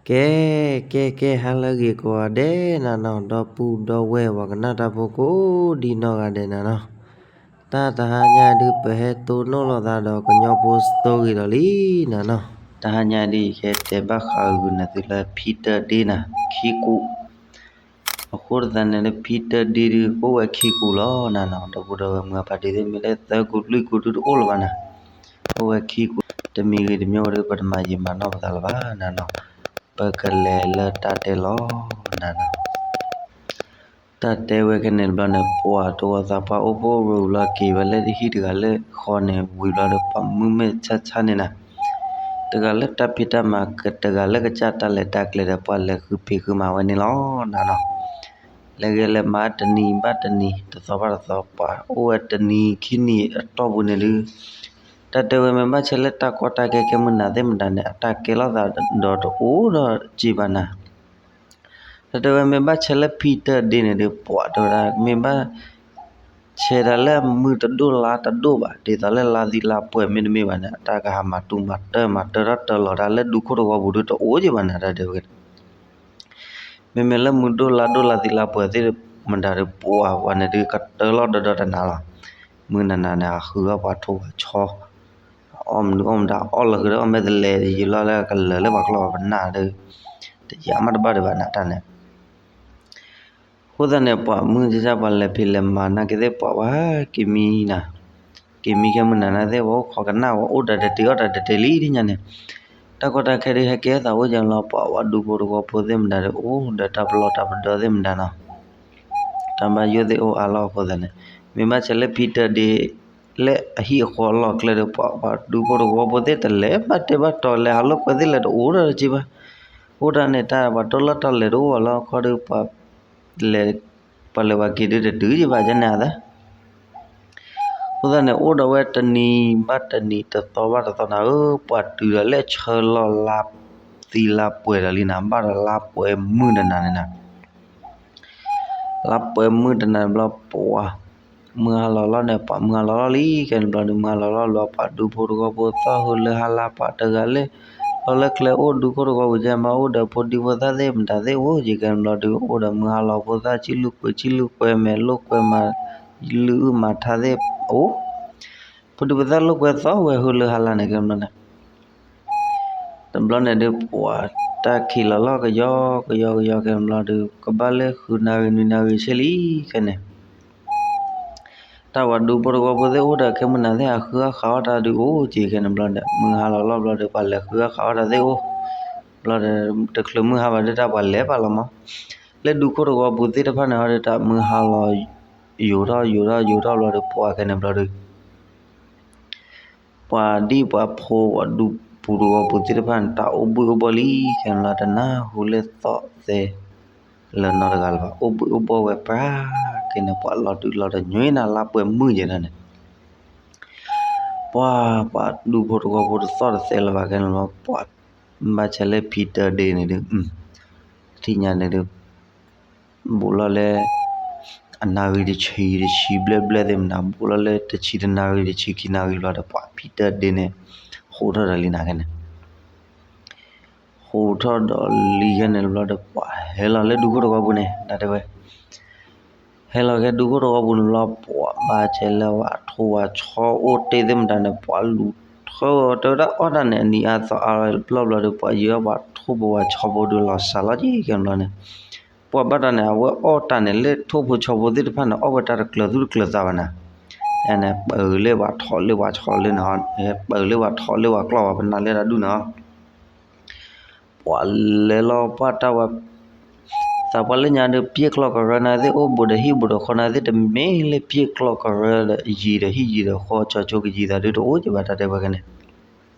ကဲ ကဲ ကဲ ဟါလၢအဂ့ၤကိးဂၤဒဲးနၤနီၤ, ဒီပုၢ်ဒီဝဲၢ် ပှၤကနၣ်တၢ်ဖိကိးဒံနီၢ်ဂၤဒဲးနၤနီၤ, တၢ်တဟါညါဒုး ပဟဲတိၢ်နီၣ်လိာ်သးဒီးကညီဖိ story ဒီးလံနၤနီၤ. တဟါညါဒုး ယကတဲဘၣ်ဃးဂုာ်န့ၢ်သုလၢ ဖံတၢဒ့နၤ ခံကူး အဃိသတးန့ၣ် ဖံတၢဒ့ဒုး ကအိၣ်ဝဲခံကူးလီၤနၤနီၤ, ဒီပုၢ်ဒီဝဲၢ် မုၢ်အပၢ်တ့သ့ၣ် မ့ၢ်လၢသၢကူးလွံၢ်ကူးဒုး တအိၣ်လၢၤဘၣ်နၤ, အိၣ်ဝဲခံကူး, တမံၤဂ့ၤတမံၤဝဲဒုး ပတမၤယံာ်မၤနီၢ်ပသးလၢၤဘၣ်နၤနီၤ, ပကလဲၤလၢတၢ်တဲလီၤနၤနီၤ. တၢ်တဲဝဲခဲန့ၣ်တဘျီန့ၣ် ပှၤတဝီသးပှၢ်အိၣ်ဖှိၣ်ရိၤလီၤက့ၤဝဲလၢဟံၣ်တဂၤလၢဃီန့ၣ် ဝံၤဘျီဒီး ပှၤမုၢ်မ့ၢ်ဆါဆါန့ၣ်နၤ, တဂၤလၢတၢ်ဖံးတၢ်မၤ တဂၤလၢကစၢ်တၢ်လဲၤတၢ်ကျဲဒီး ပှၤလဲၤဃုဖံးဃုမၤဝဲန့ၣ်လီၤနၤနီၤ. လဲၤဂဲၤလဲၤမၤတနံၤဘၣ်တနံၤ တသီဘၣ်တသီ ပှၤအိၣ်ဝဲတနံၤခံနံၤအတီၢ်ပူၤန့ၣ်ဒုး တၢ်တဲဝဲမ့ၢ်ဘၣ်ဆဲးလၢတၢ်ကီတၢ်ခဲခဲမုၢ်နၤသ့ၣ်မတၤန့ၣ် အတၢ်ကဲလိာ်သးဒီးတအိၣ်ဒီးစ့ဘၣ်နၤ. တၢ်တဲဝဲမ့ၢ်ဘၣ်ဆဲးလၢဖံတၢဒ့န့ၣ်ဒုး ပှၤတဲဝဲဒၣ် မ့ၢ်ဘၣ်ဆဲးတၢ်လၢမုၢ်တဒိၣ်လါတဒိၣ်ဘၣ်, ဒ်သိးလၢလါသံလါပှဲၤမ့တမ့ၢ်ဘၣ်န့ၣ် အတၢ်ကဟးမၤတူၢ်မၤတၢၢ်မၤတၢၢ်ထီၣ်တၢၢ်လီၤတၢ်လၢဒူခိၣ်တဝီပူၤဒုးတအိၣ်က့ဘၣ်နၤ တၢ်တဲဝဲ မ့မ့ၢ်လၢမုၢ်ဒိၣ်လါဒိၣ်လါသံလါပှဲၤသ့ၣ်မတၤဒီး ပှၤဝဲန့ၣ်ဒုးကတၢၢ်လီၤဒီးဒီးတနၤလီၤ. မုၢ်နၤနၤန့ၣ် အဃုအီၣ်ပှၤထိၣ်ပှၤဆီ, အီၣ်မနုၤအီၣ်မတၤ အီၣ်လၢဃုာ်ဒီးအီၣ်မ့ၢ်တလဲၤယံာ်လီၤလၢကလၢာ်လၢပှၤကျီၢ်ပနၢ်, တယၤမးတဘၣ်ဒံးဘၣ်နၤတၢ်န့ၣ် အဃိသတးန့ၣ် ပှၤမုၢ်ကစၢ်ပှၤလဲၤဖံးလဲၤမၤနာ်က့သ့ၣ် ပှၤဝဲက့ၤမံနၤ, က့ၤမံခဲမုၢ်နၤနၤသ့ၣ် ပှၤအိၣ်ခိးကနၣ်ဝဲအိၣ်တၢ်တတ့ၢ်အီၣ်တၢ်တတ့ၢ်လံဒ်ညါန့ၣ်, တၢ်ကီတၢ်ခဲဒုးဟဲကဲသးအိၣ်ကလီၤ ပှၤဝဲဒူဖိတဝီဖိသ့ၣ်မတၤဒီး အိၣ်ဒီးတၢ်ပလီၢ်တၢ်ပဒီသ့ၣ်မတၤနီၤ, တၢ်ဘၣ်ယိၣ်သ့ၣ်အိၣ်အါလီၤအဃိသတးန့ၣ်, မ့ၢ်ဘၣ်ဆဲးလၢဖံတၢဒ့ လၢအဟံၣ်အဃီအလီၢ်ကျဲဒီး ပှၤပှၤဒူဖိတဝီဖိသ့ၣ်တလဲၤဘၣ်တဲဘၣ်တီၤလဲၤဟးလိာ်ကွဲသ့ၣ်လဲၤတအိၣ်ဒီးစ့ဘၣ်, အိၣ်တၢ်န့ၣ်တၢ်ပှၤတိၢ်လီၢ်တၢ်လဲၤတအိၣ်ဘၣ်လီၤ ခီဒီး ပှၤလဲၤပှၤလဲၤပှၤက့ၤဒုးတတုၤယဘၣ်ယဲန့ၣ်အသး အဃိသတးန့ၣ် အိၣ်ဒီးဝဲတနံၤဘၣ်တနံၤ တသီဘၣ်တသီနၤဧၢ, ပှၤတုၤဒီးလၢဆၢလီၤလါသံလါပှဲၤဒီးလံနၤ, ဘၣ်ဒီးလါပှဲၤမုၢ်တနၤန့ၣ်နၤ, လါပှဲၤမုၢ်တနၤန့ၣ်ဘျီ ပှၤမုၢ်ဟါလီၤလီၤန့ၣ် ပှၤမုၢ်ဟါလီၤလီၤလံ ခဲန့ၣ်ဘျီဒုး မုၢ်ဟါလီၤလီၤဘျီ ပှၤဒူဖိတဝီဖိသီၣ်ဟုလၢဟါလါ ပှၤတဂၤလၢ လီၤလၢကျဲအိၣ်ဒူခိၣ်တဝီပူၤကဲမး အိၣ်ဒီးဖိဒံဖိသၣ်သ့ၣ်မတၤသ့ၣ်အိၣ်က့ ခဲန့ၣ်ဘျီဒုး အိၣ်ဒီးမုၢ်ဟါလီၤဖိသၣ် ဆံလုၢ်ကွဲဆံလုၢ်ကွဲ မဲာ်လိာ်ကွဲမၤ လုၢ်အုၣ်မၤထါသ့ၣ်အိၣ်, ဖိဒံဖိသၣ်လိာ်ကွဲသီၣ်ဝဲဟုလၢဟါလါန့ၣ် ခဲန့ၣ်ဘျီန့ၣ် တဘျီန့ၣ်ဒုး ပှၤတၢ်ခံးလီၤလီၤကယီကယီကယီ ခဲန့ၣ်ဘျီဒုး ကဘၣ်လၢဃုနၣ်ရံၣ်နွံနၣ်ရံၣ်ဆဲလံ ခဲန့ၣ် တၢ်ပှၤဒူဖိတဝီဖိသ့ၣ်အိၣ်ဒီး ခဲမုၢ်နၤသ့ၣ် ဟးဃုအီၣ်ဃးအီၣ်တၢ်ဒုးအိၣ်က့ ခဲန့ၣ်ဘျီဒီး မုၢ်ဟါလီၤလီၤဘျီဒီး ပှၤလဲၤဃုအီၣ်ဃးအီၣ်တၢ်သ့ၣ်အိၣ်, ဘျီဒီး တချုးမုၢ်ဟါဘၣ်ဒီး တၢ်ပှၤလဲၤပာ်လီၤမး, လၢဒူခိၣ်တဝီပူၤသ့ၣ်တဖၣ်န့ၣ်ဟီဒီး တၢ်မုၢ်ဟါလီၤ ယိာ်ထီၣ်ယိာ်ထီၣ်ယိာ်ထီၣ်ဘျီဒီး ပှၤခဲန့ၣ်ဘျီဒီး ပှၤဒံၣ်ပှၤဖိပှၤဒူပူၤတဝီပူၤသ့ၣ်တဖၣ်န့ၣ် တၢ်အိၣ်ဘှံးအိၣ်ဘှီၣ်လံ ခဲန့ၣ်ဘျီ တနၢ်ဟူလၢသီၣ်သဲ လၢၤနီတဂၤလၢၤဘၣ် အိၣ်ဘှံးအိၣ်ဘှီၣ်ဝဲပြး ခဲန့ၣ် ပှၤလီၤဒုးလီၤတညွံနၤ လါပှဲၤမုၢ်ယဲဒၣ်န့ၣ် ပှၤပှၤဒူဖိတဝီဖိတသီၣ်တသဲလၢၤဘၣ် ခဲန့ၣ်ဘျီ ပှၤဘၣ်ဆဲးလၢဖံတၢဒ့န့ၣ်ဒုး ထံၣ်ညါန့ၣ်ဒုး ဘူးလီၤလၢ အနၣ်ရံၣ်တဆံတဆံဘျဲၣ်ဘျဲၣ်သ့ၣ်မနုၤ ဘူးလီၤလၢတဆံတနၣ်ရံၣ်တဆံခံနၣ်ရံၣ်ဘျီဒီး ပှၤဖံတၢဒ့န့ၣ် ဟိးထီၣ်ဒီးလံနၤခဲန့ၣ် ဟိးထီၣ်ဒီးလံခဲန့ၣ်ဘျီဒီး ပှၤဟဲလီၤလၢဒူခိၣ်တဝီပူၤန့ၣ် တၢ်တဲဝဲ ဟဲလီၤက့ၤဒူခိၣ်တဝီပူၤန့ၣ်ဘျီ ပှၤဘၣ်ဆဲးလၢပှၤထိၣ်ပှၤဆီအိၣ်တ့ၢ်သ့ၣ်မတၤန့ၣ် ပှၤလူၤထၢတဲဝဲဒၣ်အီၣ်တၢ်န့ၣ် အနံၤအါသီအါဘျီဘျီဒီး ပှၤယံၤအီၣ်ပှၤထိၣ်ဖိပှၤဆီဖိဒုးလီၤစှၤလီၤက့ၤခဲန့ၣ်ဘျီန့ၣ် ပှၤဘၣ်တၢ်န့ၣ် အဝဲအီၣ်တၢ်န့ၣ် လၢထိၣ်ဖိဆီဖိသ့ၣ်တဖၣ်န့ၣ် အီၣ်ဝဲတၢ်တကျၢၤသူတကျၢၤသးဘၣ်နၤ န့ၣ် ပၢၤလၢပှၤထိၣ်လၢပှၤဆီလၢန့ၣ် ပၢၤလၢပှၤထိၣ်လၢပှၤကျီၢ်ဘၣ် ပနၢ်လၢတၢ်ဒူၣ်န့ၣ် ပှၤလဲၤလီၤပှၢ်တၢ်ဝဲ သးပှၢ်လၢညါဒီး ပှ့ၤကျီၢ်ကရၢနၤသ့ၣ်အိၣ် ဘူးဒီးဟံၣ်ဘူးဒီးဃီနၤသ့ၣ် တမ့ၢ်လၢပှ့ၤကျီၢ်ကရၢဒီး ယံၤဒီးဟံၣ်ယံၤဒီးဃီ ကၠီၤကၠိကယံၤသးဒုးတအိၣ်က့ဘၣ် တၢ်တဲဝဲခဲန့ၣ်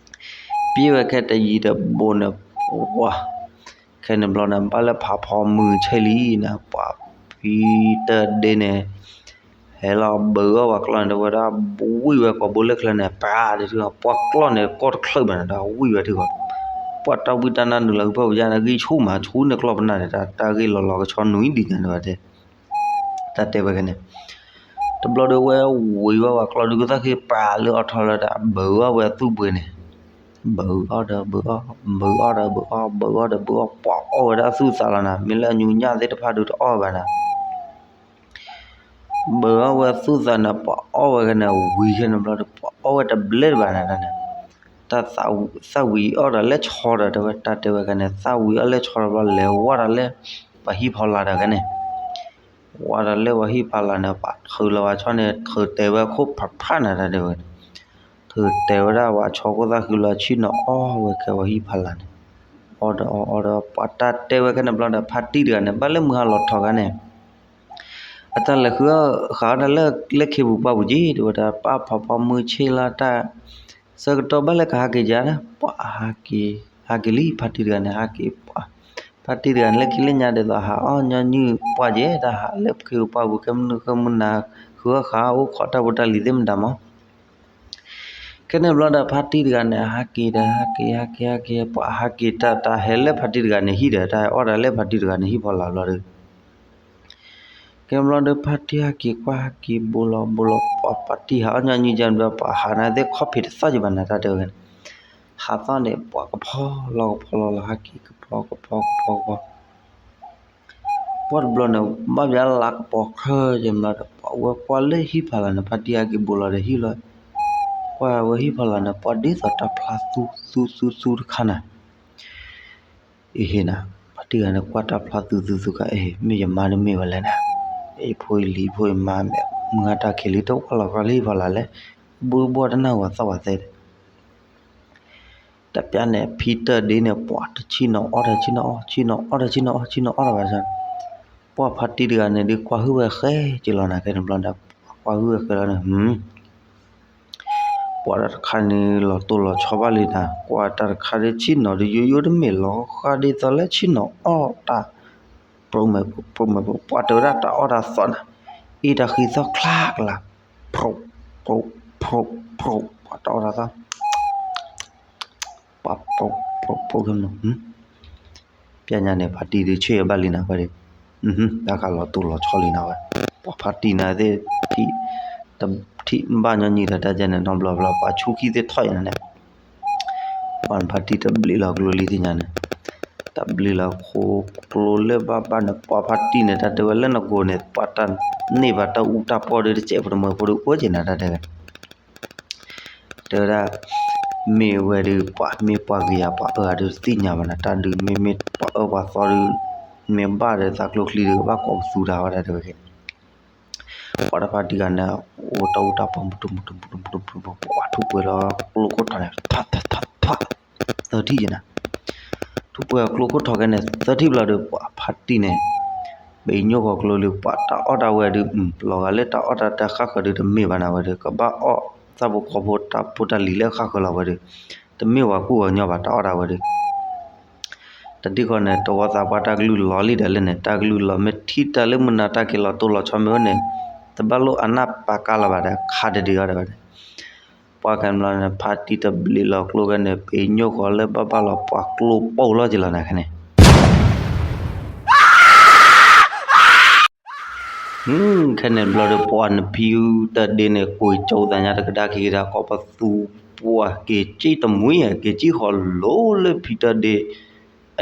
ပှ့ၤဝဲခဲတယံၤဒီးဘူးန့ၣ် ပှၤ ခဲန့ၣ်ဘျီန့ၣ် ဘၣ်လၢဖးဖီမုၢ်ဆဲလံန့ၣ် ပှၤဖံတၢဒ့န့ၣ် ဟဲလီၤဘုးအီၣ်ပှၤကျီၢ်န့ၣ် တဝဲဒၣ် ဝံၣ်ဝဲကိာ်ဘိလၢချၢန့ၣ် ပြးဒုး ပှၤကျီၢ်န့ၣ် ကီၢ်တချၢးဘၣ်န့ၣ် ဒီးဝံၣ်ဝဲထံကီၢ် ပှၤတၢ်ဝံတၢ်နါနုာ်လီၤဂုၢ်ဖီၣ်ပယါန့ၣ် ဂံၢ်ဆူၣ်မးဆူၣ်န့ၣ်ကျီၢ်ပနၢ်န့ၣ် တၢ်ဂ့ၢ်လီၤလီၤကဆီနွံဒံးညါန့ၣ်ဘၣ်တဲ တၢ်တဲဝဲခဲန့ၣ် တဘျီဒီးဝဲဝံၤဝဲပှၤကျီၢ်ဒုးကသၣ်ဃ့ ပြးလၢအီၤထီၣ်လၢတၢ်ဘုးအီၣ်ဝဲအသူၣ်ပှ့ၤန့ၣ် ဘုးအီၣ်ဒီးဘုးအီၣ်, ဘုးအီၣ်ဒီးဘုးအီၣ်, ဘုးအီၣ်ဒီးဘုးအီၣ်, ပှၤအီၣ်ဝဲဒၣ်သူၣ်သးလီၤနၤ, မ့ၢ်လၢအညူညၣ်သ့ၣ်တဖၣ်ဒုးတအီၣ်ဘၣ်နၤ ဘုးအီၣ်ဝဲသူၣ်သးန့ၣ် ပှၤအီၣ်ဝဲကန့ၣ် ဝံၤခဲန့ၣ်ဘျီဒီး ပှၤအီၣ်ဝဲတဘျဲၣ်တဘၣ်နၤန့ၣ်, တၢ်သးဝံၤအီၣ်ဒီးလဲၤဆီဒီး တဲဝဲတၢ်တဲဝဲကန့ၣ် သးဝံၤအီၣ်လဲၤဆီဒီးဘျီ လဲၤဝဲဒီးလၢ ပှၤဟံၣ်ဖီလာ်ဒီးကန့ၣ် ဝဲဒီးလၢပှၤဟံၣ်ဖီလာ်န့ၣ် ပှၤထုးလီၤဝဲဆီန့ၣ် ထုးတဲာ်ဝဲခိၣ်ဖးဖးနၤတၢ်တဲဝဲန့ၣ်, ထုးတဲာ်ဝဲဒၣ်ပှၤဆီခိၣ်သၣ်ဃံလီၤ ဆ့ၣ်နီၤအီၣ်ဝဲခဲပှၤဟံၣ်ဖီလာ်န့ၣ်, အီၣ်ဒီးအီၣ်အီၣ်ဒီး ပှၤတၢ်တဲဝဲခဲန့ၣ်ဘျီဒီး ဖါတံၢ်တဂၤန့ၣ် ဘၣ်လၢမုၢ်ဟါလီၤထီၣ်ခါန့ၣ် အတၢ်လဲၤဃုအီၣ်ဃာ်အီၣ်တၢ်လၢလၢၢ်ခ့ပူၤပှၢ်ပူၤက့ၤ တဲဝဲဒၣ် ပၢ်ဖးဖီမုၢ်ဆ့ၣ်လၢတၢ် ဆၢကတီၢ်ဘၣ်လၢကဟးက့ၤယါန့ၣ် ပှၤဟးက့ၤ ဟးက့ၤလံ ဖါတံၢ်တဂၤန့ၣ် ဟးက့ၤပှၤ ဖါတံၢ်တဂၤန့ၣ် လၢခံလၢညါဒ်သိး ဟးအီၣ်ညီနုၢ်ပှၢ်က့ၤ တၢ်ဟးလၢၢ်ခ့ပူၤပှၢ်ပူၤ ကဲမနုၤဃိမနၤ ဃုအီၣ်ဃာ်အိၣ်ခိးတၢ်ဖိတၢ်လံၤသ့ၣ်မတၤမး ခဲန့ၣ်ဘျီဒီး ဖါတံၢ်တဂၤန့ၣ် ဟးက့ၤဒီး ဟးက့ၤ ဟးက့ၤ ဟးက့ၤ ပှၤဟးက့ၤတၢ် တၢ်ဟဲလၢဖါတံၢ်တဂၤန့ၣ်ဟံၣ်ဒီး တၢ်ဟဲအီၣ်တၢ်လၢဖါတံၢ်တဂၤန့ၣ်ဟံၣ်ဖီလာ်ဘျီဒီး ကဲဘျီဒီး ဖါတံၢ်ဟးက့ၤကွၢ်ဟးက့ၤဘိလီၤဘိလီၤ ပှၤဖါတံၢ်ဟးအီၣ်ညီနုၢ်ကဲဘျီ ပှၤဟးန့ၣ်သ့ၣ်ခီၣ်ဖံးတသီၣ်က့ၤဘၣ်နၤ တၢ်တဲဝဲန့ၣ် ဟးသီၣ်န့ၣ် ပှၤကဖီလီၤကဖီလီၤလီၤ ဟးက့ၤကဖီကဖီကဖီကဖီ ပှၢ်တဘျီန့ၣ် ဘၣ်ဘျါလၢကပီၤခၢၣ်ကဲဘျီဒီး ပှၤဝဲကွၢ်လၢဟံၣ်ဖီလာ်န့ၣ် ဖါတံၢ်ဟဲက့ၤဘိလီၤဒီးဟံၣ်လီၤ ကွၢ်ဝဲဟံၣ်ဖီလာ်န့ၣ် ပှၤဒ်သိးတၢ်ဖျါသူသူသူသူတခါနၤ အဟ့ၣ်နၤ ဖါတံၢ်ဂၤန့ၣ် ကွၢ်တၢ်ဖျါသူသူသူခါ အ့ မ့ၢ်ယမါတမ့ၢ်ဝဲလဲၣ်နၤ အဖိယလံၤဖိယမါ မုၢ်ဂၤတၢ်ခံးလံ တကွၢ်လီၤကွၢ်လၢဟံၣ်ဖီလာ်လဲၣ် ဘိဘိတနၢ်ဝဲသီၣ်ဝဲသဲဒီး တပျၢ်န့ၣ် ဖံတၢ်ဒ့န့ၣ် ပှၤတဆ့ၣ်နီၤအီၣ်တၢ်ဆ့ၣ်နီၤအီၣ် ဆ့ၣ်နီၤအီၣ်တၢ်ဆ့ၣ်နီၤအီၣ် ဆ့ၣ်နီၤအီၣ်တၢ်ဘၣ်ဆၣ် ပှၤဖါတံၢ်တဂၤန့ၣ် ဒုးကွၢ်ဟုၣ်ဝဲဃဲက့ၤလီၤနၤ ခဲန့ၣ်ဘျီန့ၣ် ကွၢ်ဟုၣ်ဝဲဃဲလီၤန့ၣ် ပှၤတၢ်တခါန့ၣ် လီၤတိၢ်လီၤဆီဘၣ်လံနၤ ကွၢ်တၢ်တခါဒ်ဆ့ၣ်နီၤဒုးယိယိတမ့ၢ်လီၤဃၢ်ဒ်သိးလၢဆ့ၣ်နီၤအီၣ်တၢ် ပြိၣ်မဲာ်ပြိၣ်မဲာ်ပြိၣ် ပှၤတဲဝဲဒၣ်တၢ်အီၣ်တၢ်သီၣ်နၤ အ့ၣ်တၢ်ဃံသီၣ်ချါကလၤ ဖြိၣ် ဖြိၣ် ဖြိၣ် ဖြိၣ် ပှၤတၢ်အီၣ်တၢ်သီၣ် ပှၤ ဖြိၣ် ဖြိၣ် ဖြိၣ် ကဲမနုၤ ပျၢ်ညါန့ၣ် ဖါတံၢ်ဒုးဆ့ၣ်ဘၣ်လံနၤဝဲဒီး တၢ်ခးလီၤတိၢ်လီၤဆီလံနၤဝဲ ပှၤဖါတံၢ်န့ၣ်သ့ၣ် ထံၣ်ဘၣ်ညီနုၢ်ဒီးတၢ်ကဲန့ၣ် နီတဘျီဘျီ ပှၤဆူခံသ့ၣ်ထီၣ်ယါန့ၣ် ပှၤဖါတံၢ်တဘျ့းလီၤကျိလံသ့ၣ်ညါန့ၣ် တဘျ့းလီၤခိၣ်ကျိလၢဘၣ်ဘၣ်န့ၣ် ပှၤဖါတံၢ်န့ၣ် တၢ်တဲဝဲလၢနကိးန့ၣ် ပှၤတၢ်န့ၢ်ဘၣ်တၢ်အူတၢ်ပီၢ်ဒုးတစဲးဖိတမှဲဖိဒုးအိၣ်က့ၤနၤတၢ်တဲဝဲ တဲဝဲဒၣ် မ့ၢ်ဝဲဒုး ပှၤမ့ၢ်ပှၤကယၤပှၤအၢအါဒုးတသ့ၣ်ညါဘၣ်နၤ တၢ်ဒုးမ့မ့ၢ်ပှၤအၢပှၤသီဒုး မ့ၢ်ဘၣ်ဒီးသးကျိချံဒုး ကဘၣ်ကိးပသူတၢ်ဝဲဒၣ်တဲဝဲ ပှၤတဖါတံၢ်ဂၤန့ၣ် အိၣ်တၢ်အူတၢ်ပီၢ်မုၢ်တူၢ်မုၢ်တူၢ်မုၢ်တူၢ်မုၢ်တူၢ်မုၢ်တူၢ် ပှၤထူးပှဲၤလီၤကျိခိၣ်ထီၣ်န့ၣ် ထီၣ်ထီၣ်ထီၣ်ထီၣ် သၢထံၣ်က့ၤနၤ ထူးပှဲၤကျိခိၣ်ထီၣ်ခဲန့ၣ် သၢထံၣ်ဘျီဒီး ပှၤဖါတံၢ်န့ၣ် ပအံၤညိၣ်ဃီၤကျိလံ ပှၤတၢ်အီၣ်တၢ်ဝဲဒုး လီၤဂာ်လၢတၢ်အီၣ်တၢ်တၢ်ဃၣ်ဃၢၤဒုး တမ့ၢ်ဘၣ်နၤဝဲဒီး ကဘၣ်အီၣ်သၣ်ဖိကီၢ်ဖိတၢ်ဖိတၢ်လံၤလၢဃၣ်ဃၢၤလီၤဝဲဒီး တမ့ၢ်ဝဲကူၣ်ဝဲညီဘၣ်တၢ်အီၣ်တၢ်ဝဲဒီး တထံၣ်ဃီန့ၣ် တဝီသးပှၢ်တၢ်ကလုၢ်လီၤလံဒီးလဲၣ်န့ၣ် တၢ်ကလုၢ်လီၤမ့ၢ်ထံၣ်တၢ်လၢမုၢ်နၤတၢ်က့ၤလီၤတိၢ်လီၤဆီမ့ၢ်အိၣ်န့ၣ် တဘၣ်လိၣ်အနၢ်ပာ်ကါလၢၤဘၣ်ဒီး ခးတဒုးအီၤဒီးဝဲန့ၣ် ပှၤကညီန့ၣ် ဖါတံၢ်တဘျ့းလီၤကျိခဲန့ၣ် ပအံၤညိၣ်ဃီၤလၢဘၣ်ဘၣ်လီၤ ပှၤကျိပိၢ်လီၤက့ၤလီၤနၤခဲန့ၣ် ခဲန့ၣ်ဘျီဒီး ပှၤနဖံတၢ်ဒ့န့ၣ် ကိးကၠိသးညါတကဒါက့ၤကဒါ ကိးပသူပှၢ်က့ၤကၠံၣ်တမှံၤ က့ၤကၠံၣ်ဃီၤလိၤလၢဖံတၢ်ဒ့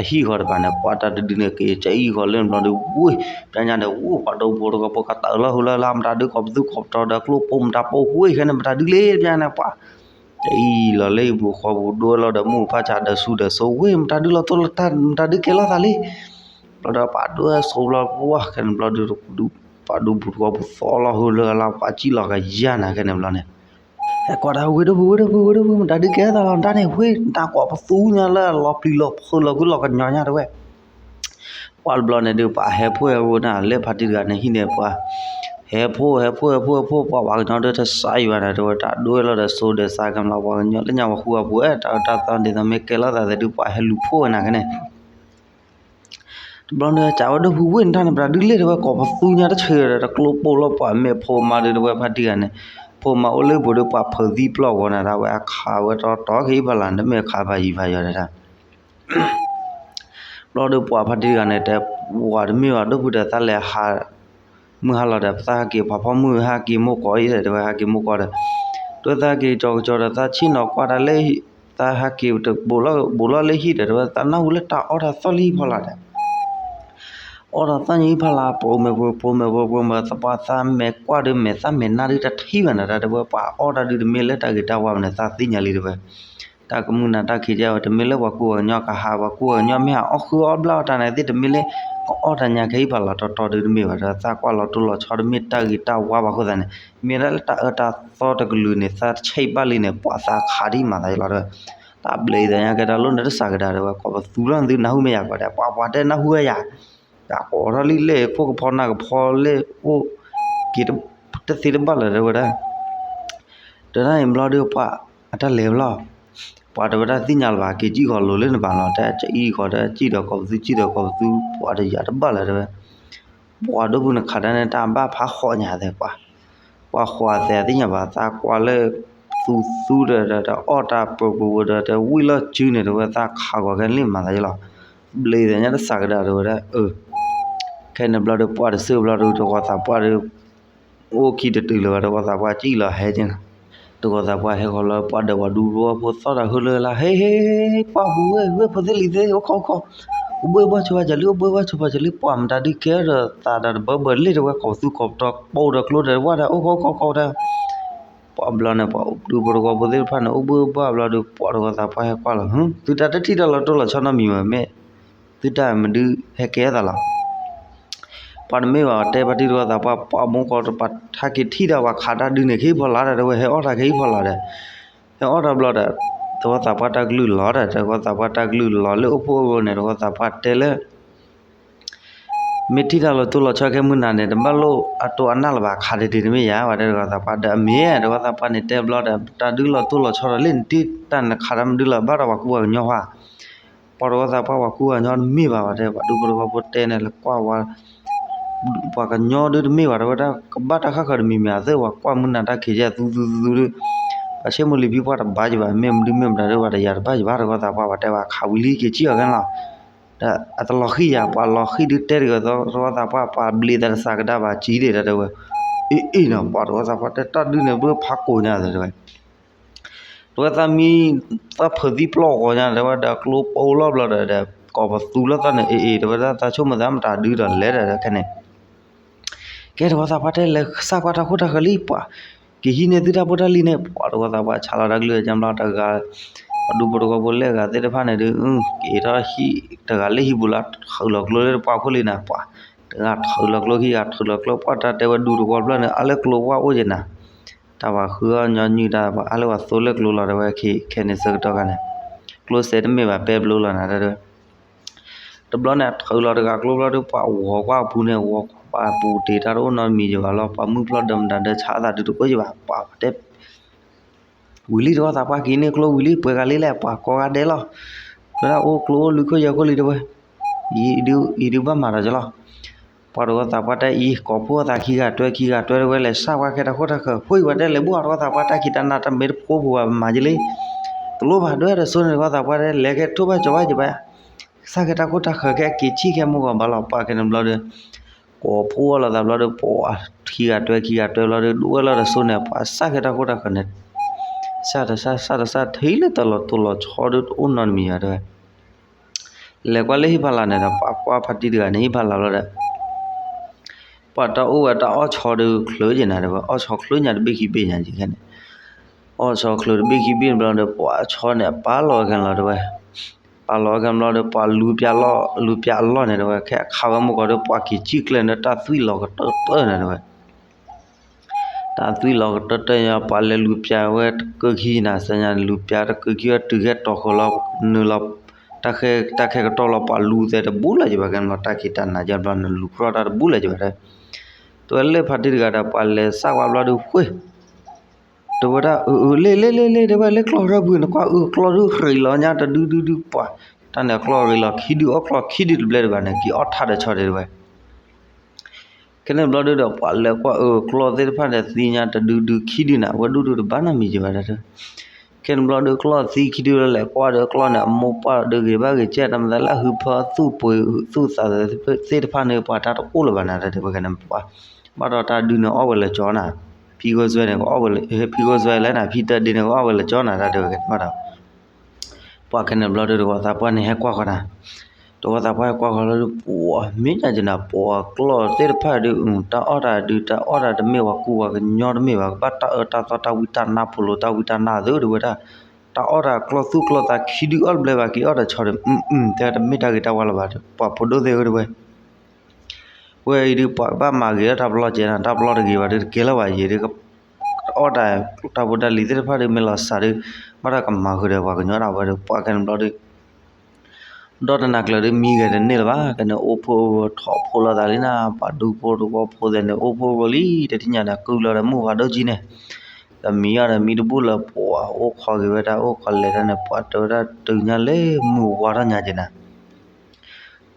အဟံၣ်ဃီတဖၣ်န့ၣ် ပှၤတၢ်တဒုန့ၣ် က့ၤကၠံၣ်ဃီၤလၢဘျီဒီး ဝ့ၢ် ပျၢ်ညါန့ၣ် ဝ့ၢ် ပှၤဒိဖိတကပၤ ကတၢၢ်လီၤဟူလၢလၢ မတၤဒုးကိးပသူကိးပတီၤဒီး ကျိပိၢ်မတၤပိၢ် ဝ့ၢ် ခဲန့ၣ် မတၤဒုလဲၣ် ပျၢ်ညါန့ၣ် ပှၤ တအံၤလီၤလၢယပူၤဃီပူၤ ဒွဲလီၤဒီးမူးဖးစၢ်ဒီးဆူဒီးစိ ဝ့ၢ် မတၤဒုလီၤတိၢ်လီၤတၢ် မတၤဒုကဲလီၤသးလံ ဘျီဒီးပှၤဒွဲစိဘျီ ပှၢ် ခဲန့ၣ်ဘျီဒီး ပှၤဒူပူၤတကပၤ ပသူလီၤဟူလၢလၢ ပှၤကၠံၣ်လီၤကယၤနၤခဲန့ၣ်ဘျီန့ၣ် ဟဲကွၢ်တၢ် ဝ့ၢ်ဒိၣ်ပူၤ ဝ့ၢ်ဒိၣ်ပူၤ ဝ့ၢ်ဒိၣ်ပူၤ မတၤဒုကဲလီၤသးလီၤ မတၤန့ၣ် ဝ့ၢ် မတၤကိးပသူညါလၢလီၤပျံၤလီၤဖုးလီၤကွံာ်လီၤကညီညါတဝဲ ပှၤတဘျီန့ၣ်ဒုး ပှၤဟဲဖိဟဲဖိနၤ လၢဖါတံၢ်တဂၤန့ၣ်ဟံၣ်န့ၣ် ပှၤ ဟဲဖိ ဟဲဖိ ဟဲဖိ ဟဲဖိ ပှၤ ပှၤကညီဒုးတစးအံၤဘၣ်နၤ တဲဝဲ တၢ်ဒွဲလီၤဒီးစိဒီးစး ကဲမလီၤ ပှၤကညီလၢညါဝဲဃုအပူၤ တၢ်အၢတၢ်သီဒ်သိးမ့ၢ်ကဲလီၤသးသဲဒုး ပှၤဟဲလူၤဖိဝဲနၤခဲန့ၣ် တဘျီန့ၣ် ကးဝဲဒၣ် ဝ့ၢ် နတၢ်န့ၣ် ပတၢ်ဒုးလဲၣ် တဲဝဲ ကိးပသူညါတဆၢဒီး တကျိပိၢ်လီၤ ပှၤမ့ၢ်ဖိမါဒုး တဲဝဲဖါတံၢ်တဂၤန့ၣ် ဖိမါအိၣ်လၢပူၤဒီး ပှၤဖုးသံပျီၢ်ဂီၤနၤ ဒၣ်ဝဲအခးဝဲတီတီက့ၤဖးလၢ် တမ့ၢ်ခးဖးယံၤဖးယီၤဒၣ် ဘျီဒီးပှၤဖါတံၢ်တဂၤန့ၣ် တဲဝဲတမ့ၢ်ဘၣ် ဒိၣ်ဖုဒီးသးလဲၤဟး မုၢ်ဟါလီၤဒီး ပသးဟဲက့ၤ ပှၤဖီမုၢ်ဟဲက့ၤမိၢ်ကီၢ်အံၤဒီး တဲဝဲဟဲက့ၤမိၢ်ကီၢ်ဒီး ဒိသးက့ၤကၠီကၠီဒီး သးဆ့ၣ်နီၤကွၢ်တၢ်လၢ သးဟးက့ၤတဘူးလီၤဘူးလီၤလၢဟံၣ်ဒီး တဲဝဲ သးနၢ်ဟူလၢတၢ်အီၣ်တၢ်သီၣ်လၢဟံၣ်ဖီလာ်ဒီး အီၣ်တၢ်သီၣ်ညါဟံၣ်ဖီလာ် ပိာ်မဲာ်ပိာ်မဲာ်ပိာ်မဲာ်ပိာ်မဲာ် သပှၢ်သးမဲာ်ကွၢ်ဒုးမဲာ်သးမဲာ်နါဒုးတထံၣ်ဘၣ်န့ၣ် တဲဝဲ ပှၤအီၣ်တၢ်ဒုးတမ့ၢ်လၢတၢ်ဂ့ၤတၢ်ဝါဘၣ်န့ၣ် သးသ့ၣ်ညါလံ တဲဝဲ တၢ်ကမုၢ်နၤတၢ်ခံးကဲဝဲ တမ့ၢ်လၢပှၤကူပှၤကညီကဟး ပှၤကူပှၤကညီမ့ၢ်ဟးအီၣ်ဃုအီၣ်ဘျၣ်အီၣ်တၢ်န့ၣ်သ့ၣ် တမ့ၢ်လၢ ကအီၣ်တၢ်ညါခဲအံၤဖီလာ်တီတီဒုးတမ့ၢ်ဘၣ်ဒီး သးကွၢ်လီၤတိၢ်လီၤဆီတမ့ၢ်တၢ်ဂ့ၤတၢ်ဝါဘၣ်အဃိသတးန့ၣ် မ့ၢ်ဒၣ်လၢတၢ်အၢတၢ်သီတကလုာ်န့ၣ် သးဆဲးဘၣ်လံန့ၣ်ပှၤသးခးဒ်မၤသးယလီၤဒီး တၢ်ဘျဲးအံၤသးညါကဲတၢ်လိၣ်န့ၣ်တစးကဒါတဲဝဲ ကိးပသူလီၤသုနၢ်ဟူမ့ၢ်ယၤကီးဒီး ပှၤပှၤတဲနၢ်ဟူဝဲယၤ ယကိးထီၣ်လံလဲၣ် ခိၣ်ကဖီနၢ်ကဖီလဲၣ် အိၣ်က့ၤတသ့တဘၣ်လၢၤတဲဝဲဒၣ် တနၢ်အံၤဘျီဒုးပှၤအတၢ်လဲၤဘျီ ပှၤတဲဝဲဒၣ်သ့ၣ်ညါလၢၤဘၣ် က့ၤစံၣ်ဃီၤလိၤလၢနပၤလီၤ တဲကအံၤဃီၤဒီးစံၣ်ဒီးကိးပသူစံၣ်ဒီးကိးပသူ ပှၤတယၤတဘၣ်လၢၤတဲဝဲ ပှၤဒိၣ်ပူၤန့ၣ်ခးတၢ်န့ၣ် တၢ်ဘၣ်ဖးဃီညါသဲပှၤ ပှၤဃီၤသဲသ့ၣ်ညါဘၣ် သးကွၢ်လၢ သူသူဒီး တအီၣ်တၢ်ပၢၤပူၤဝဲဒီး တဝံၣ်လီၢ်စုန့ၣ် တဲဝဲသးခးဂီၤခဲလံမၤသးယလီၤ ဘျ့သးညါတစးကဒါတဲဝဲဒၣ် အ ခဲန့ၣ်ဘျီဒီးပှၤတစၢၢ်ဘျီဒီး တဂီၤသးပှၢ်ဒီး အိၣ်ခံတတုၤလၢၤဘၣ် တဂီၤသးပှၢ်စံၣ်လီၤဟဲက့ၤနီၤ တဂီၤသးပှၢ်ဟဲဃီၤလၢပှၤဒီးပှၤဒူပဝီဖိသီၣ်တၢ်ဟၢလၢလၢ ဟ့ဟ့ ပှၢ်ပူၤဝဲ ဝဲဖိသ့ၣ်လံၤသ့ၣ် အိၣ်ခိးအိၣ်ခိး အိၣ်ဘှ့ၣ်ဘှၣ်ဆိဘၣ်ကလံ အိၣ်ဘှ့ၣ်ဘှၣ်ဆိဘၣ်ကလံ ပှၢ်မတၤဒုးကဲဒီးသးဒီးတဘၣ်ဘၣ်လ့ၣ်တဲဝဲ ကိးပသူကိးပတီၤ ပိာ်ဒီးကျိဒီးဝၣ်ဒီး အိၣ်ခိးအိၣ်ခိးခိးဒီး ပှၤဘျီန့ၣ် ပှၤဒူပဝီဖိသ့ၣ်တဖၣ်န့ၣ် အိၣ်ဘှ့ၣ်ဘှၣ်ဘျီဒီး ပှၤတဂီၤသးပှၢ်ဟဲကွၢ်လီၤ သုတၢ်တထံၣ်တၢ်လီၤတိၢ်လီၤဆီနီတမံၤဘၣ် မ့ၢ်သုတၢ်မနုၤဟဲကဲသးလီၤ ပှၤတမ့ၢ်ဘၣ် တဲပှၤတံၤတဂီၤသးပှၢ် ပှၤမူကီးတပၤ ထါက့ၤထံၣ်တၢ်ပှၤခးတၢ်ဒုးန့ၣ် ခဲအံၤဖီလာ်ဒီး တဲဝဲဟဲအီၣ်တၢ်ခဲအံၤဖီလာ်ဒီး ဟဲအီၣ်တၢ်ဘျီဒီး တဂီၤသးပှၢ်တၢ်ကလုၢ်လီၤဒီး တဂီၤသးပှၢ်တၢ်ကလုၢ်လီၤလၢအိၣ်ဖှိၣ်အဂီၢ်န့ၣ် တဂီၤသးပှၢ်တဲလၢ မ့ၢ်ထံၣ်တၢ်လီၤတိၢ်လီၤဆီခဲမုၢ်နၤန့ၣ် တဘၣ်လိၣ်အတိၢ်အနၢ်လၢၤဘၣ် ခးတ့ၢ်တ့ၢ်တမ့ၢ်ယၤ ပှၤတဲတဂီၤသးပှၢ်ဒီး အမ့ၢ်တဂီၤသးပှၢ်န့ၣ်တဲဘျီဒီး တၢ်ဒုးလီၤတိၢ်လီၤဆီဒီးလ့ၣ်နတ့ၢ်တၢ်နခးတၢ်မနုၤလၢၤဘၣ်ဒီးပှၤကူပှၤကညီဟါ ပှၤတဂီၤသးပှၢ်ပှၤကူပှၤကညီတမ့ၢ်ဘၣ် ပှၤတဲ ပှၤဒူပဝီဖိတဲန့ၣ် လဲၤကွၢ်ဝဲ ပှၤကညီဒုးတမ့ၢ်ဘၣ် တဲဝဲဒၣ် ကဘၣ်တၢ်ဃၣ်ဃၢၤတမံၤမံၤ အသ့ၣ်ပှၤကွၢ်မုၢ်နၤတၢ်ခံးယဲၢ်သူသူသူဒီး ပှၤဆ့မိၢ်လံၤဖံပှၢ်တဘၣ်ယဘၣ် မ့ၢ်မနုၤမ့ၢ်မတၤဒီး ပှၤတယၤတဘၣ်ယဘၣ် တဂီၤသးပှၢ် ပှၤတဲဝဲခးဝံၤလံက့ၤစံၣ်အီၤကဲလီၤ ဒီးအတလီၤဃံၤယၤ ပှၤလီၤဃံၤဒုးတဲတဂီၤ တဂီၤသးပှၢ် ပှၤဘျ့သးတစးကဒါဘၣ်စံၣ်ဒံးတဲဝဲ အ့ၣ်အ့ၣ်နီၤ ပှၤတဂီၤသးပှၢ်တဲတၢ်ဒုးန့ၣ် ဘၣ်ဖးကိးညါသ့တဲဝဲ တဝဲသးမံ သးဖုးသံပျီၢ်ဂီၤညါ တဲဝဲဒီးကျိပိလီၤဘျီဒီး ကိးပသူလီၤသီၣ်န့ၣ် အ့ၣ်အ့ၣ် တဲဝဲဒၣ်သးဆိကမိၣ်သးမတၤဒုးဒီးလဲၤဒီးခဲန့ၣ် ကဲတဝဲသးပှၢ်တဲလဲၤ စၢ်ကွၢ်တၢ်ခိၣ်တၢ်ဃၢၤလံပှၤ ကဟံးန့ၢ်သုတၢ်ဖိတၢ်လံၤန့ၣ် ပှၤတဝဲသးပှၢ်ဆါလီၤတၢ်ကလုၢ်ကၠၢ်ဘျီတဂၤ ပှၤဒူဖိတဝီဖိလဲၤဂၤသ့ၣ်တဖၣ်န့ၣ်ဒုး က့ၤထီၣ်ဟံၣ်တဂၤလၢဟံၣ်ပူၤလီၤ ထုးလီၤကျိလၢတပှၢ်ခိၣ်လံနၤပှၤ တဂၤထုးလီၤကျိခံဂၤထုးလီၤကျိ ပှၤတၢ်တဲဝဲဒူတဝီဖျၢၣ်န့ၣ် အါလၢကျိဝၣ်အိၣ်ယဲနၤ တၢ်ပှၤဃုအီၣ်ညီနုၢ်တၢ် ပှၤအါလၢပှၤသိလၢကျိလီၤတဲဝဲ ခဲန့ၣ်ဆၢကတီၢ်ခါန့ၣ် ကျိစဲတမ့ၢ်ဘၣ်ပဲဘျိလီၤနၤတဲဝဲ တဘျီန့ၣ် အထုးလီၤတဂၤကျိဘျီဒီး ပှၤဂီၤကွၢ်အပူၤန့ၣ် ဂီၤကွၢ်ပူၤတ့ၢ်တၢ်တအိၣ်နီတမံၤယဘၣ်လီၤ ပှၤမုၢ်ဖျီၣ်ဒီးမတၤဒီးဆါသးဒုးတအိၣ်ယဘၣ် ပှၤတဲ ဝံၤလံတဂီၤသးပှၢ်က့ၤန့ၢ်ကျိဝံၤလံ ပှဲၤဂၤလံလဲၣ် ပှၤကိးဂၤဒဲးလီၤ တဲဒၣ်အိၣ်ကျိအိၣ်လွံၢ်ခိၣ်ယဲၢ်ခိၣ်လံတဲဝဲ အံၤဒုးဘၣ်မၤဒီးကလီၤ ပှၤတဂီၤသးပှၢ်တဲအံၤ ကိးဖှိၣ်သးခံဂၤတွဲခံဂၤတွဲတဲဝဲ လဲၤစၢ်ကွၢ်ခဲတၢ်ခိၣ်တၢ်ဃၢၤ ဖှိၣ်အံၤပှၤတဲလဲၤဘိၣ်တဂီၤသးပှၢ်တၢ်ခံးတၢ်နၤတမ့ၢ်တဖိပူၤဘၣ်မၤကလံ တလိၣ်ဘၣ်ဒွဲၣ်ဒီးစိန့ၣ်တဂီၤသးပှၢ်တဲ လဲၤခဲထိၣ်ဘၣ်ကီၤဘၣ်ယဘၣ် စၢ်ခဲတၢ်ခိၣ်တၢ်ဃၢၤခဲအက့ၤဆံၣ်ခဲမိၢ်ဂီၤဘၣ်လီၤ ပှၤခဲန့ၣ်ဘျီဒီး ကိးဖှိၣ်အီၤလီၤသးဘျီဒီး ပှၤခံဂၤတွဲခံဂၤတွဲဘျီဒီး ဒွဲၣ်လီၤဒီးစိန့ၣ် ပှၤစၢ်ခဲတၢ်ခိၣ်တၢ်ဃၢၤန့ၣ် စၢ်တစၢ် စၢ်တစၢ် ထံၣ်လၢတၢ်လီၤတိၢ်လီၤဆီဒီးတအိၣ်နီတမံၤယၤတဲဝဲ လဲၤကွၢ်လၢဟံၣ်ဖီလာ်န့ၣ်ဒီး ပှၤကွၢ်ဖါတံၢ်တဂၤန့ၣ် ဟံၣ်ဖီလာ်ဘျီဒီး ပှၤတၢ်အိၣ်ဝဲတၢ်အီၣ်ဆီဒီးချုးယဲနၤတဲဝဲ အီၣ်ဆီချုးညါတဘ့ၣ်ခံဘ့ၣ်ညါယဲခဲန့ၣ် အီၣ်ဆီချုးတဘ့ၣ်ခံဘ့ၣ်ဘျီဒီး ပှၤဆီန့ၣ် ပာ်လီၤဝဲခဲလီၤတဲဝဲ ပာ်လီၤဝဲခဲဘျီဒီး ပှၤလူၤပျၢ်လီၢ် လူၤပျၢ်အလီၢ်န့ၣ်တဲဝဲ ခဲအခးဝဲမိၢ်ကီးဒီး ပှၤက့ၤစံၣ်ကျဲန့ၣ် တၢ်သွံၣ်လီၤကတၢၢ်တၢၢ်န့ၣ်တဲဝဲ တၢ်သွံၣ်လီၤကတၢၢ်တၢၢ်ညါ ပှၤလဲၤလူၤပျၢ်ဝဲတကၢၢ်ခံနၤ စၢညါ လူၤပျၢ်တကၢၢ်ခံဝဲတုၤခဲတီၤဃီၤလီၤ နုာ်လီၤ တၢ်ခဲကတီၢ်လီၤ ပှၤလူၤသဲတဘူးလၢၤယဘၣ် ကဲဘျီ တၢ်ခံးတၢ်နၤယဘျီ နလူၤကြီတၢ်တဘူးလၢၤယဘၣ် တဲဝဲလၢဖါတံၢ်တဂၤဒီး ပှၤလဲၤစၢ်ကွၢ်ဘျီဒီး ဃ့ တဲဝဲဒၣ် အၢ အၢ လ့ၣ် လ့ၣ် လ့ၣ် လ့ၣ် တဲဝဲ လၢကျီၢ်ရၢပူၤ နကွၢ်အၢ ကျီၢ်ဒုးရ့းလီၤညါတဒုဒုဒု ပှၤ တၢ်န့ၣ်အကျီၢ်ရ့းလီၤခံဒု အီၣ်ကျီၢ်ခံဒုတဘျဲၣ်ဒံးဘၣ်န့ၣ် က့ၤအီၣ်ထါဒီးဆီဒံးတဲဝဲ ခဲန့ၣ်ဘျီဒုဒီး ပှၤလဲၤကွၢ်အၢ ကျီၢ်သ့ၣ်တဖၣ်န့ၣ် သံညါတဒုဒုခံဒုန့ၣ် အဝဲဒူၣ်ဒုတဘၣ်နီတမံၤယဘၣ်တဲ ခဲန့ၣ်ဘျီဒု ကျီၢ်သံခံဒုလၢလဲၤကွၢ်ဒီးကျီၢ်န့ၣ် အမိၢ်ပၢ်ဒုးဂ့ၤဘၣ်ဂ့ၤကဲ တၢ်မၤသးလၢအဟုဖၢသူၣ်ပှ့ၤသူၣ်သးသ့ၣ်တဖၣ်န့ၣ် ပှၤတၢ်တအိၣ်လၢၤဘၣ်နၤ တဲဝဲခဲန့ၣ် ပှၤ ဘၣ်ဒီးတၢ်ဒုးန့ၣ်အီၣ်ဝဲလၢကၠီနၤ ဖံဂိၢ်စွဲန့ၣ် ကအီၣ်ဝဲလၢ ဖံဂိၢ်စွဲလဲၣ်နၤ ဖံတၢ်ဒ့န့ၣ် ကအီၣ်ဝဲလၢကၠီနၤ တၢ်တဲဝဲခဲန့ၣ်ဘၣ်ဒီး ပှၤခဲန့ၣ်ဘျီဒီး တဝီသးပှၢ်န့ၣ်ဟဲကွၢ်ဃီၤနၤ, တဝီသးပှၢ်ဟဲကွၢ်ဃီၤလီၤဒီး ပှၤမ့ၢ်ညါက့ၤနၤ ပှၤကျီၢ်သ့ၣ်တဖၣ်ဒီး တၢ်အီၣ်တၢ်ဒုး တၢ်အီၣ်တၢ်ဒုးတၢ်အီၣ်တၢ်တမ့ၢ်ပှၤကူပှၤကညီတမ့ၢ်ဘၣ်, ကဘၣ်တၢ်အၢတၢ်သီတၢ်ဝံတၢ်နါဖိလိၤ တၢ်ဝံတၢ်နါသုတဝဲဒၣ်, တၢ်အီၣ်တၢ်ကျီၢ်သူၣ်ကျီၢ်သးခံဒုအီၣ်တဘျဲဘၣ်က့ၤအီၣ်တဆီဒီး တဲတမ့ၢ်တၢ်ဂ့ၤတၢ်ဝါလၢၤဘၣ်ဒီး ပှၤဖိဒိၣ်သ့ၣ်ဧၢတဝဲ ဝဲအံၤဒုး ပှၤကဘၣ်မၤဂ့ၤလၢတၢ်ပလီၢ်ကဲနၤ, တၢ်ပလီၢ်တဂ့ၤဘၣ်ဒီး တကဲလၢၤဘၣ်ယံၤဒီး အီၣ်တၢ် တၢ်ဖိတၢ်လံၤသ့ၣ်တဖၣ်ဒီး မ့ၢ်လီၤစးဒီး ဘၣ်တၢ်ကမၤဃုာ်ဒီးပှၤကညီဒၣ်ဝဲဒီး ပှၤခဲန့ၣ်ဘျီဒီး ဒီတနၤကျၢၤဒီး မံဂဲၤတန့ၢ်လၢၤဘၣ်, ကဲန့ၣ်အိၣ်ဖှိၣ်ထီၣ်ဖိးလိာ်သးလံနၤ, ပှၤဒူဖိတဝီဖိသ့ၣ်န့ၣ် အိၣ်ဖှိၣ်ရိၤလံ, တထံၣ်ညါန့ၣ် ကုၢ်လီၤဒီးမုၢ်ဝါဒိၣ်ကံန့ၣ်, ဒီးမံအီၤဒီးမံတဘူၣ်လၢပှၤအိၣ်ခိးက့ၤဝဲဒၣ် အိၣ်ခိးလဲၤတၢ်န့ၣ် ပှၤတဲဝဲဒၣ်တုၤညါလၢမုၢ်ဝါထီၣ်ညါက့ၤနၤ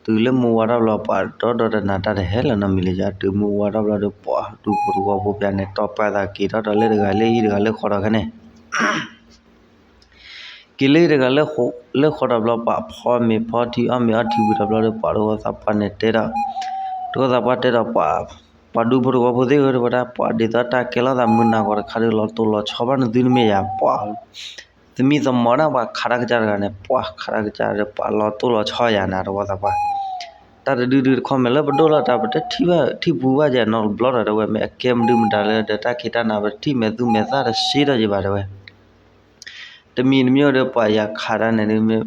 တုၤလၢမုၢ်ဝါထီၣ်ဘျီ ပှၤဒီဒီတနၤတၢ်တဟဲလၢၤနီတမံၤလၢၤ, တုၤမုၢ်ဝါထီၣ်ဘျီဒီး ပှၤဒူဖိတဝီဖိပျၢၤန့ၣ် တီၢ်ပာ်သးက့ၤထီၣ်ဒီးလၢတဂၤလၢဟံၣ်တဂၤလၢဃီဒီးခဲန့ၣ် က့ၤလၢတဂၤလၢဃီဒီးဘျီ ပှၤဖီမ့ၤဖီထံ အီၣ်မ့ၤအီထံဝံၤဒီးဘျီဒီး ပှၤတဝီသးပှၢ်န့ၣ်တဲဒီး တဝီသးပှၢ်တဲဒီး ပှၤဒူဖိတဝီဖိသ့ၣ်ဧၢ တဝဲဒၣ် ပှၤဒ်သိးတၢ်ကဲထီၣ်သးမုၢ်နၤဂီၤတခါဒီး လီၤတိၢ်လီၤဆီဘၣ်နသုတမ့ၢ်ယၤ, ပှၤ သမံသမိးဒၣ်ပှၤခးတၢ်ကစၢ်တဂၤန့ၣ် ပှၤခးတၢ်ကစၢ်ဒီး ပှၤလီၤတိၢ်လီၤဆီယၤနၤ တဝီသးပှၢ်, တၢ်တဒုဒုတခီ မ့ၢ်လၢပဒိၣ်လီၤတၢ် ပတထံၣ်ဘၣ်ထံၣ်ပူၤဘၣ်ယဲနီတဘျီဒီး တဝဲ မ့ၢ်အကဲမနုၤမတၤလၢဒီး တၢ်ခံးတၢ်နၤ ပတထံၣ်မဲာ်သူမဲာ်သၣ်တစ့ဒီးယဘၣ် တဝဲ တမံၤတမံၤဒီး ပှၤယၤခးတၢ်န့ၣ်ဒုး မ့ၢ်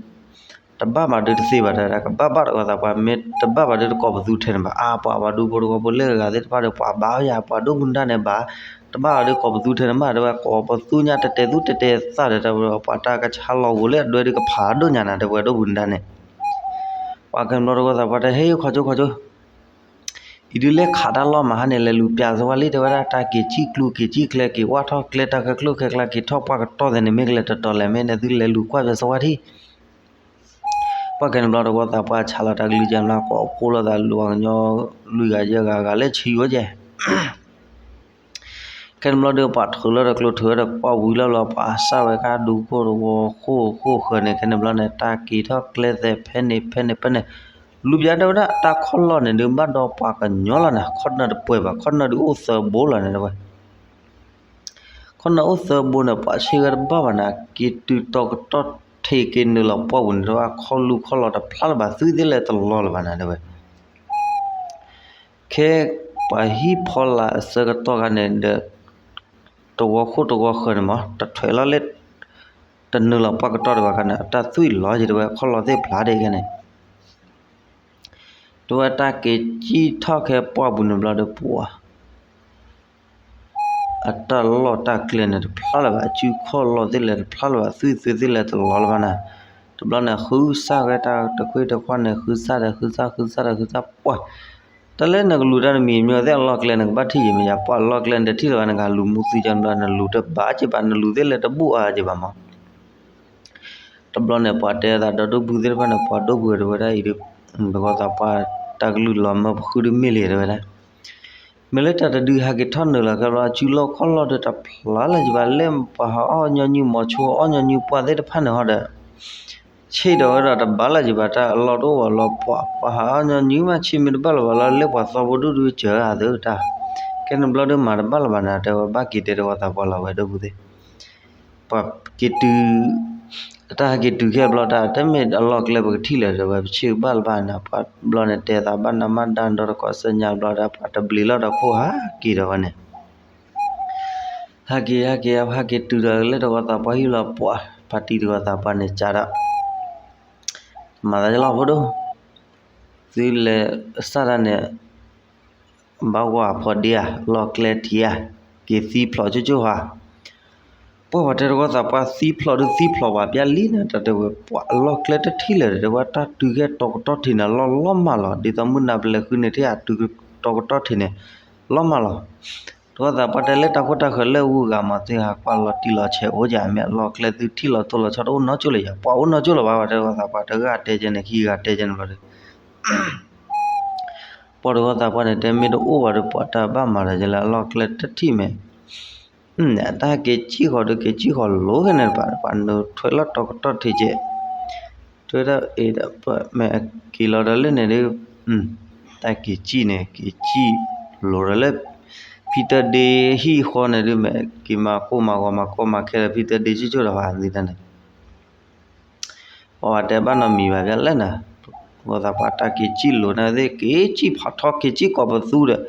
တဘၣ်ဘၣ်ဒုးတသ့ဘၣ်တဝဲဒၣ်, ကဘၣ်ဘၣ်တဝီသးပှၢ် မ့ၢ်တဘၣ်ဘၣ်ဒုးတကိးပသူထဲန့ၣ်ဘၣ်, အါ ပှၤပှၤဒူဖိတဝီဖိလၢအဂၤသ့ၣ်တဖၣ်ဒီး ပှၤဘၣ်ယၤ ပှၤဒိၣ်မုၢ်တၢ်န့ၣ်ဘၣ်, တဘၣ်ဘၣ်ဒုးကိးပသူထဲန့ၣ်ဘၣ် တဝဲ ကိးပသူညါတဲတဲသူတဲတဲသၣ်ဒီး တဝဲ ပှၤတၢ်ကဆါလီၤဂိၤလၢအဒွဲဒုးကဖးဒိၣ်ညါနၤ တဝဲဒိၣ်မုၢ်တၢ်န့ၣ်, ပှၤခဲန့ၣ်ဘျီတဝီသးပှၢ်တဲ ဟဲယိၣ်ခီကၠိခီကၠိ အံၤဒုးလဲၤခးတၢ်လီၢ်မးဟါန့ၣ် လဲၤလူၤပျးစဝါလံ တဲဝဲဒၣ် တၢ်က့ၤစံၣ်ကျူက့ၤစံၣ်ကျဲ က့ၤဝၢ်ထီၣ်ကျဲ တၢ်ခဲကျိၣ်ခဲကျါ က့ၤထီၣ်ပှၢ်ကတီၢ်သဲးန့ၣ် မ့ၢ်ကလဲၤတတီၤလဲၣ် မ့ၢ်န့ၣ် သုလဲၤလူၤကွၢ်ပျးစဝါထံၣ်, ပှၤခဲန့ၣ်ဘျီတဝီသးပှၢ်ဆးလီၤတၢ်ကလုၢ်ကဲဘျီ ကိးဖှိၣ်လိာ်သးလူၤပှၤကညီ လွံၢ်ဂၤယဲၢ်ဂၤ ဂၤလၢဆံးဝဲကဲ ခဲန့ၣ်ဘျီဒီး ပှၤထုးလီၤဒီးကျိထုးဒီးပှၢ်ဝံၤလီၤဘျီ ပှၤစၢ်ဝဲကါဒူဖိတဝီဃိၣ်ဃိၣ်ဃၢၤန့ၣ် ခဲန့ၣ်ဘျီန့ၣ် တၢ်က့ၤထီၣ်ကျဲသဲးဖဲန့ၣ်ဖဲန့ၣ်ဖဲန့ၣ်, လူၤပျးတဲဝဲဒၣ် တၢ်ခီၣ်လီၢ်န့ၣ်ဒုး ဘၣ်ဒီးပှၤကညီလီၤနၤ, ခီၣ်နၢ်တပှဲၤဘၣ် ခီၣ်နၢ်ဒုးအိၣ်သၢဘိလီၤန့ၣ်တဝဲ ခီၣ်နၢ်အိၣ်သၢဘိန့ၣ် ပှၤဆ့ဂၤတဘၣ်ဘၣ်နၤ, က့ၤတုၤတီၤကတီၢ်ထံးက့ၤနုာ်လီၤပှၢ်ပူၤန့ၣ် တဝဲခီၣ်လူၢ်ခီၣ်လီၢ်တဖျါလၢၤဘၣ် သွံၣ်သ့ၣ်လဲၤတလီၤလၢၤဘၣ်နၤတဝဲ ခဲပှၤဟံၣ်ဖီလာ်အဆၢကတီၢ်ခါန့ၣ်ဒီး တဝီဃိၣ်တဝီဃၢၤန့ၣ်မး တထွဲးလီၤလၢ တနုာ်လီၤပှၢ်ကတီၢ်တဘၣ်ခါန့ၣ် အတၢ်သွံၣ်လီၤက့ၤတဝဲ ခီၣ်လီၢ်သ့ၣ်ဖျါဒဲးခဲန့ၣ် တဝဲတၢ်က့ၤစံၣ်ထီၣ်ခဲပှၢ်ပူၤန့ၣ်ဘျီဒီးပှၤ အတၢ်လီၢ်တၢ်ကျဲန့ၣ်တဖျါလၢၤဘၣ်, အစုခီၣ်လီၢ်သ့ၣ်လဲၤတဖျါလၢၤဘၣ်, သွံၣ်သွဲသ့ၣ်လဲၤတလီၤလၢၤဘၣ်နၤ, တဘျီန့ၣ် ဃုစၢ်ဝဲတၢ်တခွ့တခွါန့ၣ် ဃုစၢ်ဒီးဃုစၢ် ဃုစၢ်ဒီးဃုစၢ် ပှၤ တၢ်လၢနကလူၤတၢ်တမံၤမံၤသ့ၣ်အလီၢ်ကျဲ နကဘၣ်ထံၣ်ယံၤမ့ၢ်ယၤ ပှၤအလီၢ်ကျဲနတထံၣ်လၢၤဘၣ် နကလူၤမူသံကၢ်ဘျီ နလူၤတဘၣ်က့ၤဘၣ် နလူၤသ့ၣ်လဲၤတဘူၣ်အါက့ၤဘၣ်မး တဘျီန့ၣ် ပှၤတဲသးဒီဒိၣ်ဘုသ့ၣ်တဖၣ်န့ၣ် ပှၤဒိၣ်ဘုတဝဲဒၣ်အံၤဒီး တဂီၢ်သးပှၢ်တၢ်ကလုၢ်လီၤမၢပဃုတမ့ၢ်လံတဝဲဒၣ်, မ့ၢ်လၢတၢ်တဒုဟဲက့ၤထီၣ်နုာ်လီၤခဲဘျီ အစုလီၢ်ခီၣ်လီၢ်ဒီးတဖျါလၢၤက့ၤဘၣ် လၢပှၤဟးအီၣ်ညီနုၢ် မီၤဆိအီၣ်ညီနုၢ်ပှၢ်သ့ၣ်တဖၣ်န့ၣ်ဟီဒီး ဆ့ၣ်ဒီးဝဲဒီးတဘၣ်လၢၤက့ၤဘၣ် တၢ်အလီၢ်တအိၣ်ဘၣ်လီၤ ပှၤဟးအီၣ်ညီနုၢ်မး ဆ့ၣ်မ့ၢ်တဘၣ်လၢၤဘၣ်လီၤ လၢပှၤသီဖိဒူၣ်ဒူၣ်စၢၤအသးတၢ်, ခဲန့ၣ်ဘျီဒီးမၤတဘၣ်လၢၤဘၣ်နၤ တဲဝဲဘၣ်က့ၤတဲတဂီၢ်သးပှၢ်လီၤဝဲဒိၣ်ဘုသ့ၣ် ပှၤက့ၤတုၤ တၢ်ဟဲက့ၤတုၤခဲဘျီတၢ် တမ့ၢ်အလီၢ်ကျဲပကထံၣ်လၢၤ တဲဝဲ ပဆ့ၣ်ဘၣ်လၢၤဘၣ်နၤ ပှၤဘျီန့ၣ် တဲသးဘၣ်နၤမးဒါဒီတကီၢ်စဲညါဘျီဒီး ပှၤတဘျံးလီၤဒီးခိၣ်ဟးက့ၤဒီးဝဲန့ၣ် ဟဲက့ၤ ဟဲက့ၤ ဟဲက့ၤတုၤဒီးလၢတဂီၢ်သးပှၢ်ဟံၣ်လီၤပှၤ ပှၤတံၤတဂီၢ်သးပှၢ်န့ၣ်ကဒီး မၤသးယလီၤဖိဒိၣ် သုလဲၤစၢ်တၢ်န့ၣ် ဘၣ်ဝဲဖီဒ့ဧါ လီၢ်ကျဲထံးဧါ က့ၤသံဖျိးကၠိကၠိဧါ ပှၤပှၤတဲတဂီၢ်သးပှၢ်သံဖျိးဒုးသံဖျိးပှၤပျၢ်လံနၤ တၢ်တဲဝဲ ပှၤအလီၢ်ကျဲတထံၣ်လၢၤ တဲဝဲတၢ်တုၤခဲတီကတီၢ်ထံးန့ၣ် လီၢ်လီၢ်မးလီၤ ဒ်သိးမုၢ်နၤပလဲၤဃုန့ၣ်ထံၣ် အတုၤတီကတီၢ်ထံးန့ၣ် လီၢ်မးလီၤ တဂီၢ်သးပှၢ်တဲလၢတၢ်ခိၣ်တၢ်ဃၢၤလၢဝူဂၤမး သုဟးကွၢ်လီၤတံၢ်လီၤဆဲးအိၣ်ယၤ မ့ၢ်အလီၢ်ကျဲသုထံၣ်လီၤတိၢ်လီၤဆီတအိၣ်နီတကၠိၢ်လၢၤယၤ ပှၤအိၣ်နီတကၠိၢ်လၢၤဘၣ် ပှၤတဲတဂီၢ်သးပှၢ် တဂၤတဲကဲန့ၣ် ခံဂၤတဲကဲန့ၣ်ဘျီဒီး ပှၤတဂီၢ်သးပှၢ်န့ၣ် တဲမ့ၢ်တအိၣ်ဘၣ်ဒီး ပှၤတၢ်ဘၣ်မၤဒီးယလဲၣ် အလီၢ်ကျဲတထံၣ်မ့ၢ် တၢ်က့ၤစံၣ်ဃီၤဒီးက့ၤစံၣ်ဃီၤလိၤခဲန့ၣ်တဖၣ် ပှၤနုာ်ထွဲလီၤတီကတီၢ်ထံးကဲ တဲဝဲဒၣ်အံၤဒီး ပမ့ၢ်က့ၤလီၤဒီးလၢန့ၣ်ဒီး တၢ်က့ၤစံၣ်န့ၣ် က့ၤစံၣ်လိၤဒီးလၢ ဖံတၢဒ့ဟံၣ်ဃီန့ၣ်ဒုး မ့ၢ်က့ၤမၤကိၢ်မၤဂီၤမၤကီမၤခဲဒီး ဖံတၢဒ့ကၠိကၠိဒီး ပှၤသ့တၢ်န့ၣ် ပှၤတဲဘၣ်နီတမံၤဘၣ်ဖဲလဲၣ်နၤ, တဝီသးပှၢ်တၢ်က့ၤစံၣ်လိၤန့ၣ်သ့ၣ် က့ၤစံၣ်ဖးထီက့ၤစံၣ်ကိးပသူဒီး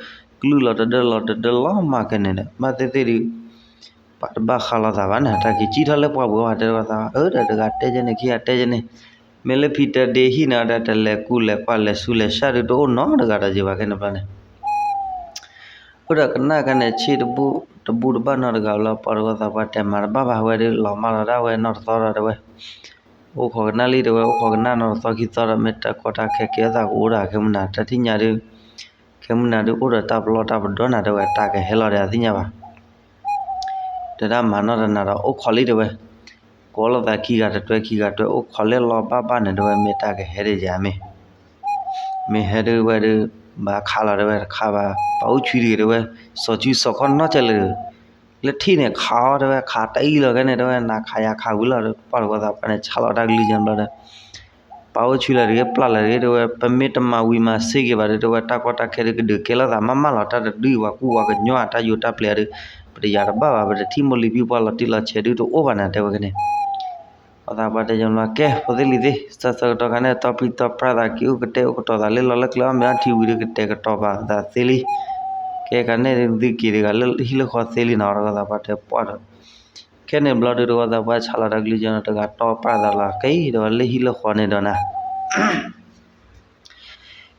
ကလုၢ်လီၤတဒၢလီၤတဒၢလီၤမၤကဲန့ၣ်ဒီး ဘၣ်သ့ၣ်သ့ၣ်ဒုး ပှၤတဘၣ်ဃးလိာ်သးဘၣ်န့ၣ် တၢ်က့ၤစံၣ်ထီၣ်လၢပှၢ်ပူၤဘၣ်တဲဝဲသး အၢ ဒီးတဂၤတဲယဲန့ၣ် ခံဂၤတဲယဲန့ၣ်, မ့ၢ်လၢဖံတဲဒ့ဟံၣ်န့ၣ်ဒီး တလဲၤကူလဲၤကွၢ်လဲၤဆူလဲၤဆၣ်ဒုး တအိၣ်နီတဂၤဒီးယံၤဘၣ်ခဲန့ၣ်ဘျီန့ၣ် အိၣ်ဒီးကနၣ်ကဲန့ၣ် ဆ့ၣ်တဘူၣ်တဘူၣ်တဘၣ်နီတဂၤဘျီ ပှၤတဝီသးပှၢ်တဲမၤတဘၣ်ဘၣ် ဝဲဒုးလီၤမၢ်လီၤဒၣ်ဝဲနီၢ်တသီဒီးတဲဝဲ, အိၣ်ခိးကနၣ်လံတဲဝဲ အိၣ်ခိးကနၣ်နီၢ်တသီခံသီဒီး မ့ၢ်တၢ်ကီတၢ်ခဲကဲအသးကအိၣ်ဒီးခဲမုၢ်နၤ တၢ်ထံၣ်ညါဒုး ခဲမုၢ်နၤဒုးအိၣ်ဒီးတၢ်ပလီၢ်တၢ်ပဒီနၤတဲဝဲ တၢ်ကဟဲလီၤဒီးအသ့ၣ်ညါဘၣ် တဲဒၣ်မၤနီၢ်တနၤဒီးအိၣ်ခိးလံတဲဝဲ, ကိးလိာ်သးခံဂၤတတွဲခံဂၤတတွဲ အိၣ်ခိးလၢလီၢ်ဘၣ်ဘၣ်န့ၣ်တဲဝဲ မ့ၢ်တၢ်ကဟဲဒ်ယၤမ့ၢ်, မ့ၢ်ဟဲဒုးဝဲဒုး ဘၣ်ခးလီၤတဲဝဲတခါဘၣ် ပှၤအိၣ်ဆံးတဂ့ၤတဲဝဲ, စီၤစုစီၤခီၣ်နီၢ်ကဲလၢာ် လၢထံၣ်န့ၣ်ခးအီၤတဲဝဲ ခးတအံၤလီၤခဲန့ၣ်တဲဝဲ နၤခးယၤခးဝံၤလီၤ ပှၤတဝီသးပှၢ်န့ၣ် ဆါလီၤတၢ်ကလုၢ်ကဲဘျီဒီး ပှၤအိၣ်ဆံးလၢာ်တဂ့ၤ ပျၢ်လၢာ်တဂ့ၤတဲဝဲ ပမ့ၢ်တမၤဝံၤမၤစ့ၢ်က့ၤဘၣ်ဒီးတဲဝဲ တၢ်ကီတၢ်ခဲဒုးကဒုးကဲလိာ်သးမးမးလီၤ တၢ်တဒုအံၤပှၤကူၣ်ပှၤကညီအတၢ်ယိၤတၢ်ပျဲၤအီၤဒုး ပတယာ်တဘၣ်ဘၣ် ပတထံၣ်မိၢ်လံၤဖံပှၢ်လီၤတံၢ်လီၤဆဲးဒုးတအိၣ်ဘၣ်နၤတဲဝဲကဲန့ၣ် ပှၤသးပှၢ်တဲကဲဘျီ ကဲ ဖိသ့ၣ်လံၤသ့ၣ် တၢ်ဆၢကတီၢ်ခါန့ၣ် တီပျံၤတီပြၢ်သးက့ၤအိၣ်ကတဲအိၣ်ကတီၤသးလၢလီၤလၢကျဲအီၣ်မ့ၤအီထံဝံၤဒီး ကတဲာ်ကတီၤဘၣ်သးသ့လံ ကဲခါန့ၣ်သုက့ၤတဂၤလၢဟံၣ်လၢဃီသ့လံနီၤ တဝီသးပှၢ်တဲပှၢ်ဒီး ခဲန့ၣ်ဘျီဒုးတဝီသးပှၢ်ဆါလီၤတၢ်ကလုၢ်ကဲန့ၣ် တဂၤတီပာ်သးလီၤ က့ၤဒီးဝဲလၢဟံၣ်လၢဃီန့ၣ်ဒီးနၤ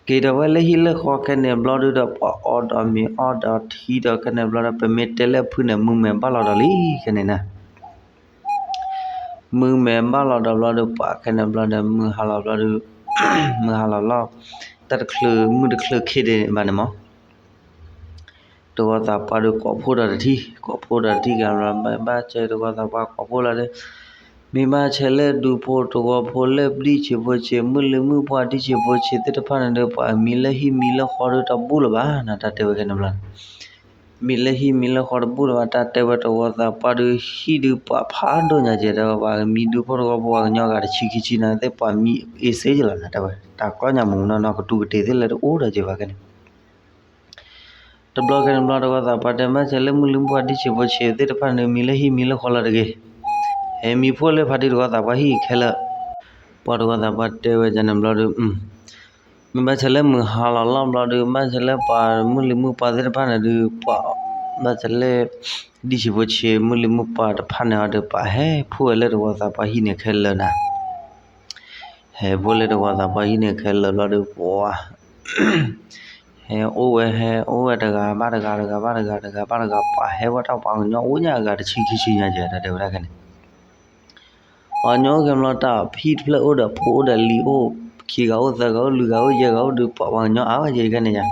က့ၤဒီးဝဲလၢဟံၣ်လၢဃီခဲန့ၣ်ဘျီဒုးဒီး ပှၤအီၣ်ဒီးမ့ၤအီဒီးထံဒီးခဲန့ၣ်ဘျီဒီး ပမ့ၢ်တဲလၢအဖုၣ်န့ၣ် မုၢ်မဲာ်ဘၣ်လီၤဒီးလံ ခဲန့ၣ်နၤ မုၢ်မဲာ်ဘၣ်လီၤဒီးဘျီဒုး ပှၤခဲန့ၣ်ဘျီဒီး မုၢ်ဟါလီၤဘျီဒုး မုၢ်ဟါလီၤလီၤ တၢ်တချုးမုၢ်တချုးခ့ဒံးဘၣ်န့ၣ်မး တဝီသးပှၢ်ဒုးကိးဖှိၣ်ဒီးတထံၣ် ကိးဖှိၣ်ဒီးတထံၣ်ကဲဘျီ ဘၣ်ဆၣ်တဝီသးပှၢ်ကိးဖှိၣ်လီၤဒီး မ့ၢ်ဘၣ်ဆၣ်လၢဒူဖိတဝီဖိလၢပဒံၣ်ဆံးဖိဆံး မုၢ်လံၤမုၢ်ပှၢ်ဒံၣ်ဆံးဖိဆံးသ့ၣ်တဖၣ်န့ၣ်ဒီး ပှၤမံၤလၢဟံၣ်မံၤလၢဃီဒုးတဘူၣ်လၢၤဘၣ်နၤ တၢ်တဲဝဲခဲန့ၣ်ဘျီ မံၤလၢဟံၣ်မံၤလၢဃီတဘူၣ်လၢၤဘၣ် တၢ်တဲဝဲတဝီသးပှၢ်ဒုး ဟံၣ်ဒုးပှၤဖးဒိၣ်ညါကဲဒီး ပှၤမံၤဒူဖိတဝီဖိပှၤကညီဂၤတဆံခံဆံနၤသ့ၣ် ပှၤမံၤအ့စ့ကလီၤနၤတဲဝဲ တၢ်ကီညါမူးမူးနီၢ်နီၢ် ကတူၢ်ကတ့ၤသ့ၣ်လၢတအိၣ်ဒီးက့ၤဘၣ်ခဲန့ၣ် တဘျီခဲန့ၣ်ဘျီတဝီသးပှၢ်တဲ မ့ၢ်ဆဲးလၢမုၢ်လံၤမုၢ်ပှၢ်ဒံၣ်ဆံးဖိဆံးသ့ၣ်တဖၣ်န့ၣ် မံၤလၢဟံၣ်မံၤလၢဃီလီၤတဂ့ၤ, ဟဲမံၤဖှိၣ်လၢဖါတံၢ်တဝီသးပှၢ်ဟံၣ်ခဲလၢာ်, ပှၤတဝီသးပှၢ်တဲဝဲန့ၣ်ဘျီဒုး မ့ၢ်ဘၣ်ဆဲးလၢမုၢ်ဟါလီၤလီၤဘျီဒုး ဘၣ်ဆဲးလၢပှၤမုၢ်လံၤမုၢ်ပှၢ်သ့ၣ်တဖၣ်န့ၣ်ဒုး ပှၤ ဘၣ်ဆဲးလၢ ဒံၣ်ဆံးဖိဆံး မုၢ်လံၤမုၢ်ပှၢ်တဖၣ်န့ၣ်အီၤဒီး ပှၤဟဲဖှိၣ်ဝဲလၢတဝီသးပှၢ်ဟံၣ်န့ၣ်ခဲလၢာ်နၤ ဟဲဖှိၣ်လၢတဝီသးပှၢ်ဟံၣ်န့ၣ်ခဲလၢာ်ဘျီဒုး ပှၤ ဟဲအိၣ်ဝဲ ဟဲအိၣ်ဝဲတဂၤဘၣ်တဂၤ တဂၤဘၣ်တဂၤ တဂၤဘၣ်တဂၤ ပှၤဟဲဝဲတၢ်ပှၤကညီအိၣ်ညါအဂၤတဆံခံဆံညါကဲ တၢ်တဲဝဲဒၣ်ခဲန့ၣ် ပှၤကညီအိၣ်ခဲဘျီတၢ်ဖံၣ်တဖျၢၣ်အိၣ်ဒီးဖိအိၣ်ဒီးလံၤအိၣ် ခံဂၤအိၣ်သၢဂၤအိၣ်လွံၢ်ဂၤအိၣ်ယဲၢ်ဂၤအိၣ်ဒီး ပှၤကညီအါဝဲကဲခဲန့ၣ်ယါ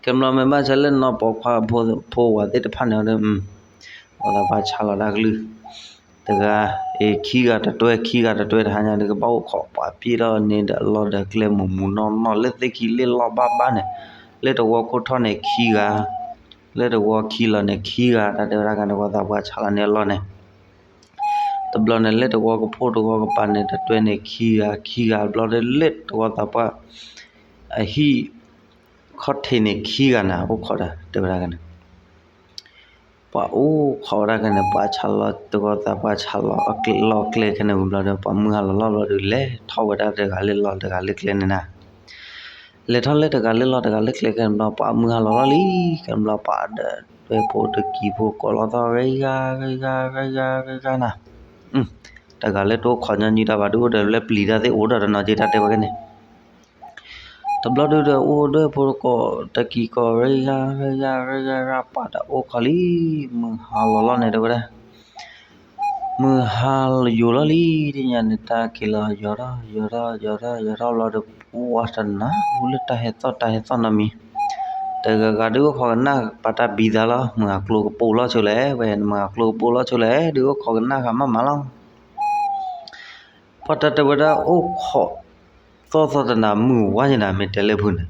ကဲဘျီမ့ၢ်ဘၣ်ဆၣ်လၢနီၢ်ပိာ်ခွါဖိဝၤသ့ၣ်တဖၣ်န့ၣ်ဒီး ပှၤသးပှၢ်ဆါလီၤတၢ်ကလုၢ် တဂၤ အ့ ခံဂၤတတွဲ ခံဂၤတတွဲတဟါညါဒီး ကဘၣ်အိၣ်ခိးပှၤပျဲၢ်ထီၣ်န့ၣ်ဒီး လီၢ်ဒီးကျဲမူးမူးနီၢ်နီၢ် လၢသ့ၣ်ခံလၢလီၢ်ဘၣ်ဘၣ်န့ၣ် လၢတဝီခိၣ်ထီၣ်န့ၣ်ခံဂၤ လၢတဝီခံလီၤန့ၣ်ခံဂၤ တၢ်တဲဝဲဒၣ်ကန့ၣ် ပှၤသးပှၢ်ဆါလီၤန့ၣ်အလီၢ်န့ၣ် တဘျီန့ၣ် လၢတဝီကဖိတဝီကပၤန့ၣ် တတွဲန့ၣ်ခံဂၤ ခံဂၤဘျီဒီး လၢတဝီသးပှၢ် အဟံၣ် ခီၣ်ထံးန့ၣ်ခံဂၤနၤ အိၣ်ခိးဒီး တဲဝဲဒၣ်ကန့ၣ် ပှၤအိၣ်ခိးဝဲဒၣ်ကန့ၣ် ပှၤဆါလီၤ တဝီသးပှၢ်ဆါလီၤအကျဲလီၢ်ကျဲခဲန့ၣ်ဝံၤဘျီဒီး ပှၤမုၢ်ဟါလီၤလီၢ်ဘျီဒီး လဲၤထီၣ်ဝဲဒၣ်တဂၤလၢလီၢ်တဂၤလၢကျဲန့ၣ်နၤ လဲၤထီၣ်လၢတဂၤလၢလီၢ်တဂၤလၢကျဲခဲန့ၣ်ဘျီ ပှၤမုၢ်ဟါလီၤလီၢ်လံ ခဲန့ၣ်ဘျီ ပှၤဒီးတွဲဖိတကံၤဖိကိးလီၤသီၣ် ဂ့ၤဂၤ ဂ့ၤဂၤ ဂ့ၤဂၤ ဂ့ၤဂၤနၤ တဂၤလၢတအိၣ်ခိးညီနုၢ်တၢ်ဘၣ်ဒုး အိၣ်ဒီးလၢပျံၤတၢ်သ့ၣ်အိၣ်ဒီးတနီၤက့ တၢ်တဲဝဲကန့ၣ် တဘျီဒုးဒီးအိၣ်ဒီးဖိတကိးတကံၤကိး ဂ့ၤဂၤ ဂ့ၤဂၤ ဂ့ၤဂၤ ဂ့ၤဂၤ ပှၤဒီးအိၣ်ခိးလံ မုၢ်ဟါလီၤလီၢ်န့ၣ်တဲဝဲဒၣ် မုၢ်ဟါယိၤလီၤလံ ဒ်ညါန့ၣ် တၢ်က့ၤလီၤယီၤထီၣ် ယီၤထီၣ် ယီၤထီၣ် ယီၤထီၣ်ဘျီဒီး ပှၤတနၢ်ဟူလၢတၢ်ဟဲသီၣ်တၢ်ဟဲသီၣ်နီတမံၤ တဂၤဂၤဒုးအိၣ်ခိးကနၣ်ပာ်တၢ်ဘံၤသးလီၤ မုၢ်အကျိၤကပိာ်လီၤဆိလဲၣ် ဝဲမုၢ်အကျိၤကပိာ်လီၤဆိလဲၣ် ဒုးအိၣ်ခိးကနၣ်ဃာ်မးမးလီၤ ပှၤတၢ်တဲဝဲဒၣ်အိၣ်ခိး သီၣ်သီၣ်တနၤမုၢ်ဝါယနၤ မ့ၢ်တဲလၢဖုန့ၣ်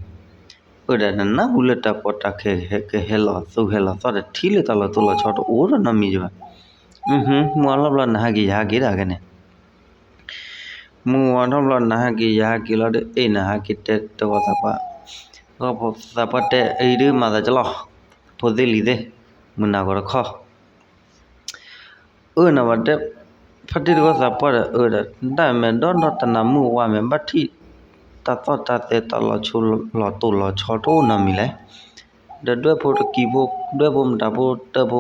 အၢၣ်ဒီးနနၢ်ဟူလၢတၢ်ကီတၢ်ခဲ ကဟဲလီၤသူၣ်ဟဲလီၤသီၣ်တထံၣ်လၢတၢ်လီၤတိၢ်လီၤဆီတအိၣ်ဒီးနီတမံၤဘၣ် မုၢ်ဝါထီၣ်ဘျီနဟးက့ၤယဟးက့ၤဒၣ်ကဲန့ၣ် မုၢ်ဝါထီၣ်ဘျီနဟးက့ၤယဟးက့ၤလီၤဒီး အ့ၣ် နဟးက့ၤတဲတဝီသးပှၢ် သးပှၢ်တဲအံၤဒုးမၤသးကလီၤ ဖိသ့ၣ်လံၤသ့ၣ် မုၢ်နၤကီးတခီ အၢၣ် နဝဲတဲ ဖါတံၢ်တခီသးပှၢ်ဒီးအၢဒီး တၢ်မ့ၢ်ဒီဒီတနၤမုၢ်ဝါမ့ၢ်ဘၣ်ထံၣ် တၢ်သီၣ်တၢ်သဲတၢ်လီၤဆိလီၤတိၢ်လီၤဆီတအိၣ်နီတမံၤလဲၣ်. ဒီးဒွဲၣ်ဖိတကံဖိ ဒွဲၣ်ဖိမတၤဖိတၢၢ်ဖိ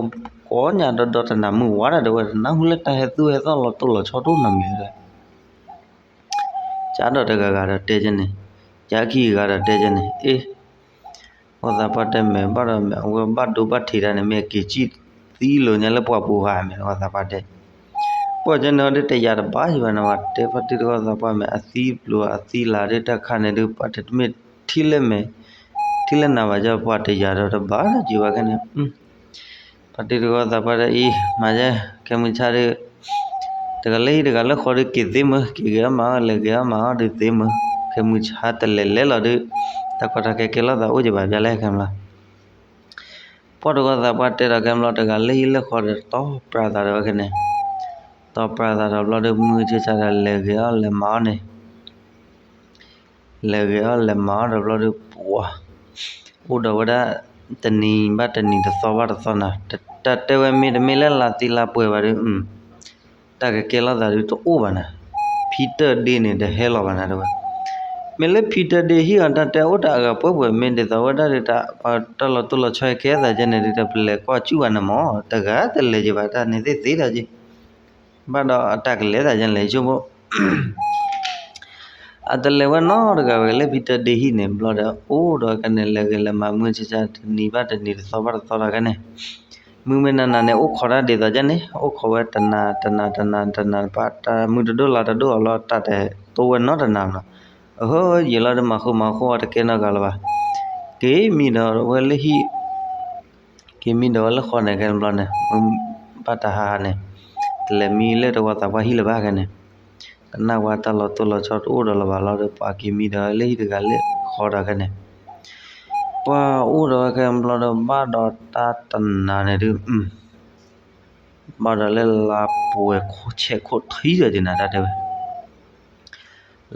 ကိးညါဒီဒီတနၤမုၢ်ဝါဒၣ်တဲဝဲ နၢ်ဟူလၢတၢ်ဟဲသူၣ်ဟဲသီၣ်လီၤတိၢ်လီၤဆီတအိၣ်နီတမံၤလဲၣ်. ကၢ်ဒီးတဂၤဂၤဒီးတဲကန့ၣ်, ကၢ်ခံဂၤဂၤဒီးတဲကန့ၣ်, အ့ တခီသးပှၢ်တဲမ့ၢ်ဘၣ်ဒီးမ့ၢ်အဝဲဘၣ်ဒိဘၣ်ထံးတၢ်န့ၣ် မ့ၢ်အက့ၤစံၣ်သံလိာ်ညါလၢပှၢ်ပူၤဧါ မ့ၢ်တခီသးပှၢ်တဲ, ပှၢ်ကန့ၣ်အီၤဒ်တယာ်တဘၣ်ယဘၣ်န့ၣ် ပှၤတဲဖါတံၢ်တခီသးပှၢ်မ့ၢ်အသံပျိၤအသံလၤဒ်တၢ်ခါန့ၣ်ဒ် ပှၤတမ့ၢ်ထံၣ်လၢမဲာ် ထံၣ်လၢနၤဘၣ် ပှၤတယာ်ဒီးတဘၣ်ယဘၣ်ခဲန့ၣ် ဖါတံၢ်တခီသးပှၢ်ဒီးအံၤ မၤယဲ ခဲမုၢ်ဆါဒ် တဂၤလၢဟံၣ်တဂၤလၢဃီဒီးက့ၤသ့မုၢ် က့ၤဂဲၤအီၣ်မၤအီၣ် လဲၤဂဲၤအီၣ်မၤအီၣ်ဒုးသ့မုၢ် ခဲမုၢ်ဆါတလဲၤလဲၤလီၤဒုး တၢ်ကီတၢ်ခဲကဲလိာ်သးအိၣ်ကဘၣ်ဘၣ်လဲၣ်ခဲန့ၣ်လီၤ. ပှၢ်တခီသးပှၢ်တဲဒီးခဲန့ၣ်လီၤ တဂၤလၢဟံၣ်လၢဃီဒီးတီပြးသးဒီးဝဲခဲန့ၣ်, တီပြးသးဒီးဘျီဒီး မုၢ်ဆါဆါဒီးလဲၤဂဲၤအီၣ်လဲၤမၤအီၣ်န့ၣ် လဲၤဂဲၤအီၣ်လဲၤမၤအီၣ်ဒီးဘျီဒီး ပှၤ အိၣ်ဒီးဝဲဒၣ် တနံၤဘၣ်တနံၤတသီဘၣ်တသီနၤ, တၢ်တဲဝဲမ့တမ့ၢ်လၢလါသံလါပှဲၤဘၣ်ဒီး တၢ်ကကဲလိာ်သးဒုးတအိၣ်ဘၣ်နၤ, ဖံတၢၢ်ဒ့န့ၣ်တဟဲလီၤဘၣ်နၤတဲဝဲ, မ့ၢ်လၢဖံတၢၢ်ဒ့ဟံၣ်အီၤတၢ်တဲအိၣ်တၢ်အဂၤပှဲၤပှဲၤ မ့ၢ်ဒ်သိးဝဲဒၣ်ဒီး တၢ်လီၤတိၢ်လီၤဆီဟဲကဲသးကဲန့ၣ်ဒုး တပလဲၤကွၢ်စူၣ်ဘၣ်နမၢ် တဂၤတလဲၤက့ၤဘၣ်တၢ်န့ၣ်သ့သ့ဒီးက့ ဘၣ်ဒီးအတၢ်ကလဲၤသးယဲလဲၤဆိကမိၣ် အတလဲၤဝဲနီတဂၤဝဲလၢဖံတၢၢ်ဒ့ဟံၣ်န့ၣ် ဘျီဒီး အိၣ်ဒီးကန့ၣ် လဲၤဂဲၤလဲၤမၤမုၢ်ဆါဆါ တနံၤဘၣ်တနံၤတသီဘၣ်တသီဒီးကန့ၣ် မုၢ်မ့ၢ်နၤနၤန့ၣ် အိၣ်ခိးတၢ်ဒ်သိးယဲန့ၣ် အိၣ်ခိးဝဲတနၤတနၤတနၤတနၤ ပှၤတၢ်မုၢ်တဒိၣ်လါတဒိၣ်အလီၢ် တၢ်တတိဝဲနီတနၤဘၣ်နီၤ, အဟၢ ယံာ်လီၤဒီးမၤဃူမၤဃူအီၤတကဲနီတဂၤလၢၤဘၣ်, က့ၤမံဒီးဝဲလၢဟံၣ် က့ၤမံဒီးဝဲလၢဃီန့ၣ် ခဲန့ၣ်ဘျီန့ၣ် ဘၣ်တၢ်ဟးဟးန့ၣ် တလဲၤမံလၢတဝီသးပှၢ်ဟံၣ်လၢၤဘၣ်ခဲန့ၣ်, ကနၣ်ဝဲတၢ်လီၤတိၢ်လီၤဆီတအိၣ်ဒီးလၢၤဘၣ်လီၤဒီး ပှၤက့ၤမံဒီးလၢဟံၣ်တဂၤလၢဃီဒီးခဲန့ၣ်, ပှၤအိၣ်ဒီးဝဲခဲန့ၣ်ဘျီဒီး ဘၣ်ဒီးတၢ်တနၤန့ၣ်ဒုး ဘၣ်ဒီးလၢလါပှဲၤဆဲးခိၣ်ထံဒီးဒ်နၤတၢ်တဲဝဲ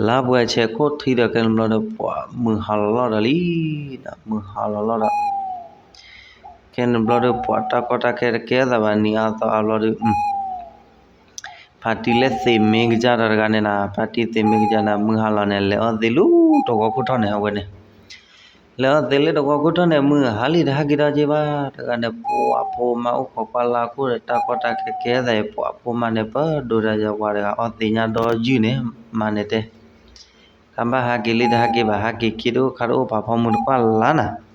လါပှဲၤဆဲးခိၣ်ထံဒီးခဲန့ၣ်ဘျီဒီး ပှၤမုၢ်ဟါလီၤလီၤဒီးလံ, မုၢ်ဟါလီၤလီၤဒီး ခဲန့ၣ်ဘျီဒီး ပှၤတၢ်ကီတၢ်ခဲတကဲသးဘၣ်နံၤအါသီအါဘျီဒီး ဖါတံၢ်လၢသ့ၣ်မ့ၢ်ကစၢ်တဂၤန့ၣ်နၤ ဖါတံၢ်သ့ၣ်မ့ၢ်ကစၢ်န့ၣ် မုၢ်ဟါလီၤန့ၣ် လဲၤအီၣ်သ့လၢတဝီခိၣ်ထီၣ်န့ၣ် အဝဲန့ၣ် လဲၤအီၣ်သ့လၢတဝီခိၣ်ထီၣ်န့ၣ် မုၢ်ဟါလံတဟဲက့ၤဒီးက့ၤဘၣ် တဂၤန့ၣ် ပှၤဖိမါအိၣ်ခိးကွၢ်လၢခိၣ်ဒီး တၢ်ကီတၢ်ခဲကဲသးအံၤ ပှၤဖိမါန့ၣ် ပဒိၣ်တၢ်ယၤဝၤတဂၤ အီၣ်သ့ၣ်ညါဒီယုၢ်န့ၣ် မၤန့ၣ်တဲ ခါဘၣ်ဟးက့ၤလံတဟဲက့ၤဘၣ် ဟးက့ၤခံတအိၣ်ခါတအိၣ် ပှၤဖိမုၣ်တကွၢ်လၢ်နၤ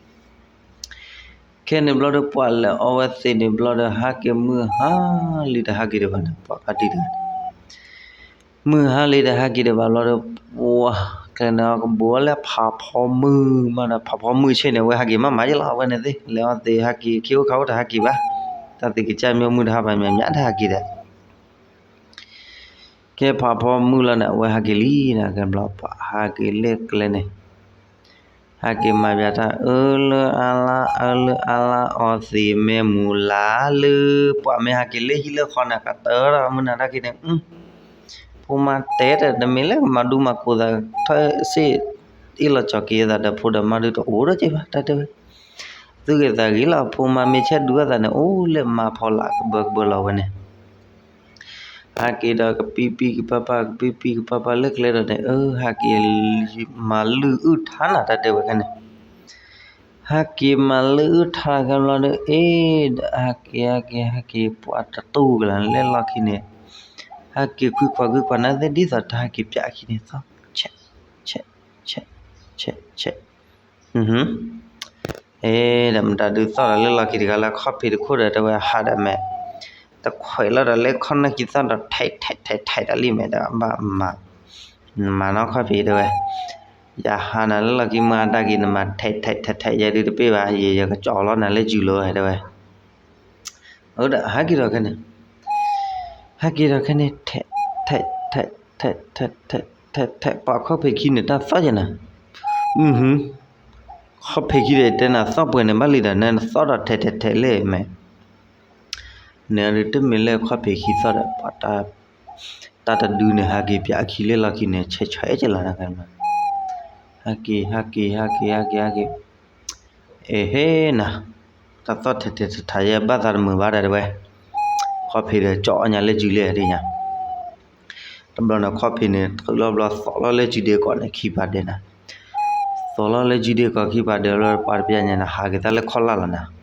ခဲန့ၣ်ဘျီဒီး ပှၤလဲၤအီၣ်ဝဲသ့ၣ်န့ၣ်ဘျီဒီး ဟးက့ၤမုၢ်ဟါလံတဟးက့ၤဒံးဘၣ်န့ၣ် ပှၤဖါတံၢ်တဂၤန့ၣ် မုၢ်ဟါလံတဟးက့ၤဒံးဘၣ်ဘျီဒီး ပှၤ ကျဲန့ၣ် ကဘိးလၢဖးဖီမုၢ်မးဒီး ဖးဖီမုၢ်ဆ့ၣ်န့ၣ် အဝဲဟးက့ၤမးမးယလီၤ အဝဲန့ၣ်သ့ၣ် လဲၤအီၣ်သ့ၣ်ဟးက့ၤ ခံအိၣ်ခါအိၣ်တဟးက့ၤဘၣ် တၢ်သ့ၣ်ကစၢ်မ့ၢ်မုၢ်တဟါဘၣ် မၠးမၠးတဟးက့ၤဒီး ကဲဖးဖီမုၢ်လီၤန့ၣ် အဝဲဟးက့ၤလံန့ၣ် ကဲဘျီ ပှၤဟးက့ၤလၢကျဲန့ၣ် ဟဲက့ၤမၤဘၣ်တၢ်အၢလၢအါလါ အၢလၢအါလါ အီသံးမ့ၢ်မူၤလါလၢ ပှၤမ့ၢ်ဟဲက့ၤလၢဟံၣ်လၢဃီန့ၣ် ကတၢၢ်ထီၣ်မုၢ်နၤတၢ်ခံန့ၣ် ဖိမါတဲတၢ် တမ့ၢ်လၢကမၤဒူမၤကိးသး ထီၣ်စ့ၢ် အ့ၣ်လီၤကၠီၤက့ၤသးဒီးဖိဒီးမါဒုးတအိၣ်ဒီးက့ၤဘၣ် တၢ်တဲဝဲ သုဂ့ၤသးဂ့ၤလီၤ ဖိမါမ့ၢ်ဆဲးဒူအသးန့ၣ် အိၣ်လၢမါဖီလာ်ကဘၢကဘၢလီၤဝဲန့ၣ် ဟဲက့ၤဒီးကပံပံကပၤပၤ ကပံပံကပၤပၤလၢကျဲဒီးန့ၣ် အၢ ဟဲက့ၤ မၤလုၢ်အုၣ်ထါနၤ တၢ်တဲဝဲခဲန့ၣ် ဟဲက့ၤမၤလုၢ်အုၣ်ထါခဲဘျီဒီး အ့ၣ် ဒီးဟဲက့ၤ ဟဲက့ၤ ဟဲက့ၤ ပှၤတတူၢ်ကလာ်လၢလီၢ်ခံန့ၣ် ဟဲက့ၤခွံခွါခွံခွါနၤသ့ၣ် ဒ်သိးတၢ်ဟဲက့ၤပၠးအခံန့ၣ် သီၣ် ဆဲး ဆဲး ဆဲး ဆဲး ဆဲး အ့ ဒီးမတၤဒုးသီၣ်ဒီးလၢလီၢ်ခံတဂၤလၢခီၣ်ဖံးတခိၣ်ဒီး တဲဝဲဟးဒီးမဲာ် တခွဲးလီၤဒီးလၢခီၣ်နၢၣ်ခံသီၣ်ဒီး ထဲးထဲးထဲးထဲးတၢ်လံမဲာ်ဒီး ဘၣ်မၤ မၤနီၢ်ခီၣ်ဖံးတဲဝဲ ယဟးနၤလၢလီၢ်ခံမုၢ်အတၢ်က့ၤ နမၤထဲးထဲးထဲးထဲး ယဲဒုးတပ့ၢ်ဘၣ် ယဲယကကၠီလီၤနၤလၢယုၢ်လီၤ တဲဝဲ အၢ ဒီးဟဲက့ၤဒီးခဲန့ၣ် ဟဲက့ၤဒီးခဲန့ၣ် ထဲး ထဲး ထဲး ထဲး ထဲး ထဲး ထဲး ထဲး ပှၤခီၣ်ဖံးခံန့ၣ် တၢ်သီၣ်ယဲနၤ ခီၣ်ဖံးခံဒီးတဲနၤသီၣ်ပှဲၤန့ၣ် ဘၣ်လံဒီး နသီၣ်ဒီးထဲးထဲးထဲးလဲၣ်မဲာ် န့ၣ်ဒီးတမ့ၢ်လၢခီၣ်ဖံးခံသီၣ်ဒီး ပှၤတၢ် တၢ်တဒုန့ၣ် ဟဲက့ၤပၠးအခံလၢလီၢ်ခံန့ၣ် ဆဲးဆဲးကလီၤနၤ ဟဲက့ၤ ဟဲက့ၤ ဟဲက့ၤ ဟဲက့ၤ ဟဲက့ၤ အ့ဟ့နၤ တၢ်သီၣ်ထဲးထဲးထဲးထဲး ယဲဘၣ်သးတမုာ်ဘၣ်ဒီးတဲဝဲ ခီၣ်ဖံးဒီးကၠီညါလၢယုၢ်လံဒ်ညါ တဘျီန့ၣ်ခီၣ်ဖံးန့ၣ် ထုးလီၤဘျီသီၣ်လီၤလၢကၠံဒ့ကီးန့ၣ် ခံဖးဒဲးနၤ, သီၣ်လီၤလၢကၠံဒ့ကီးခံဖးဒဲးလီၤ ပှၤတပျဲညါန့ၣ် ဟးက့ၤသးလၢခီၣ်လာ်လီၤနၤ.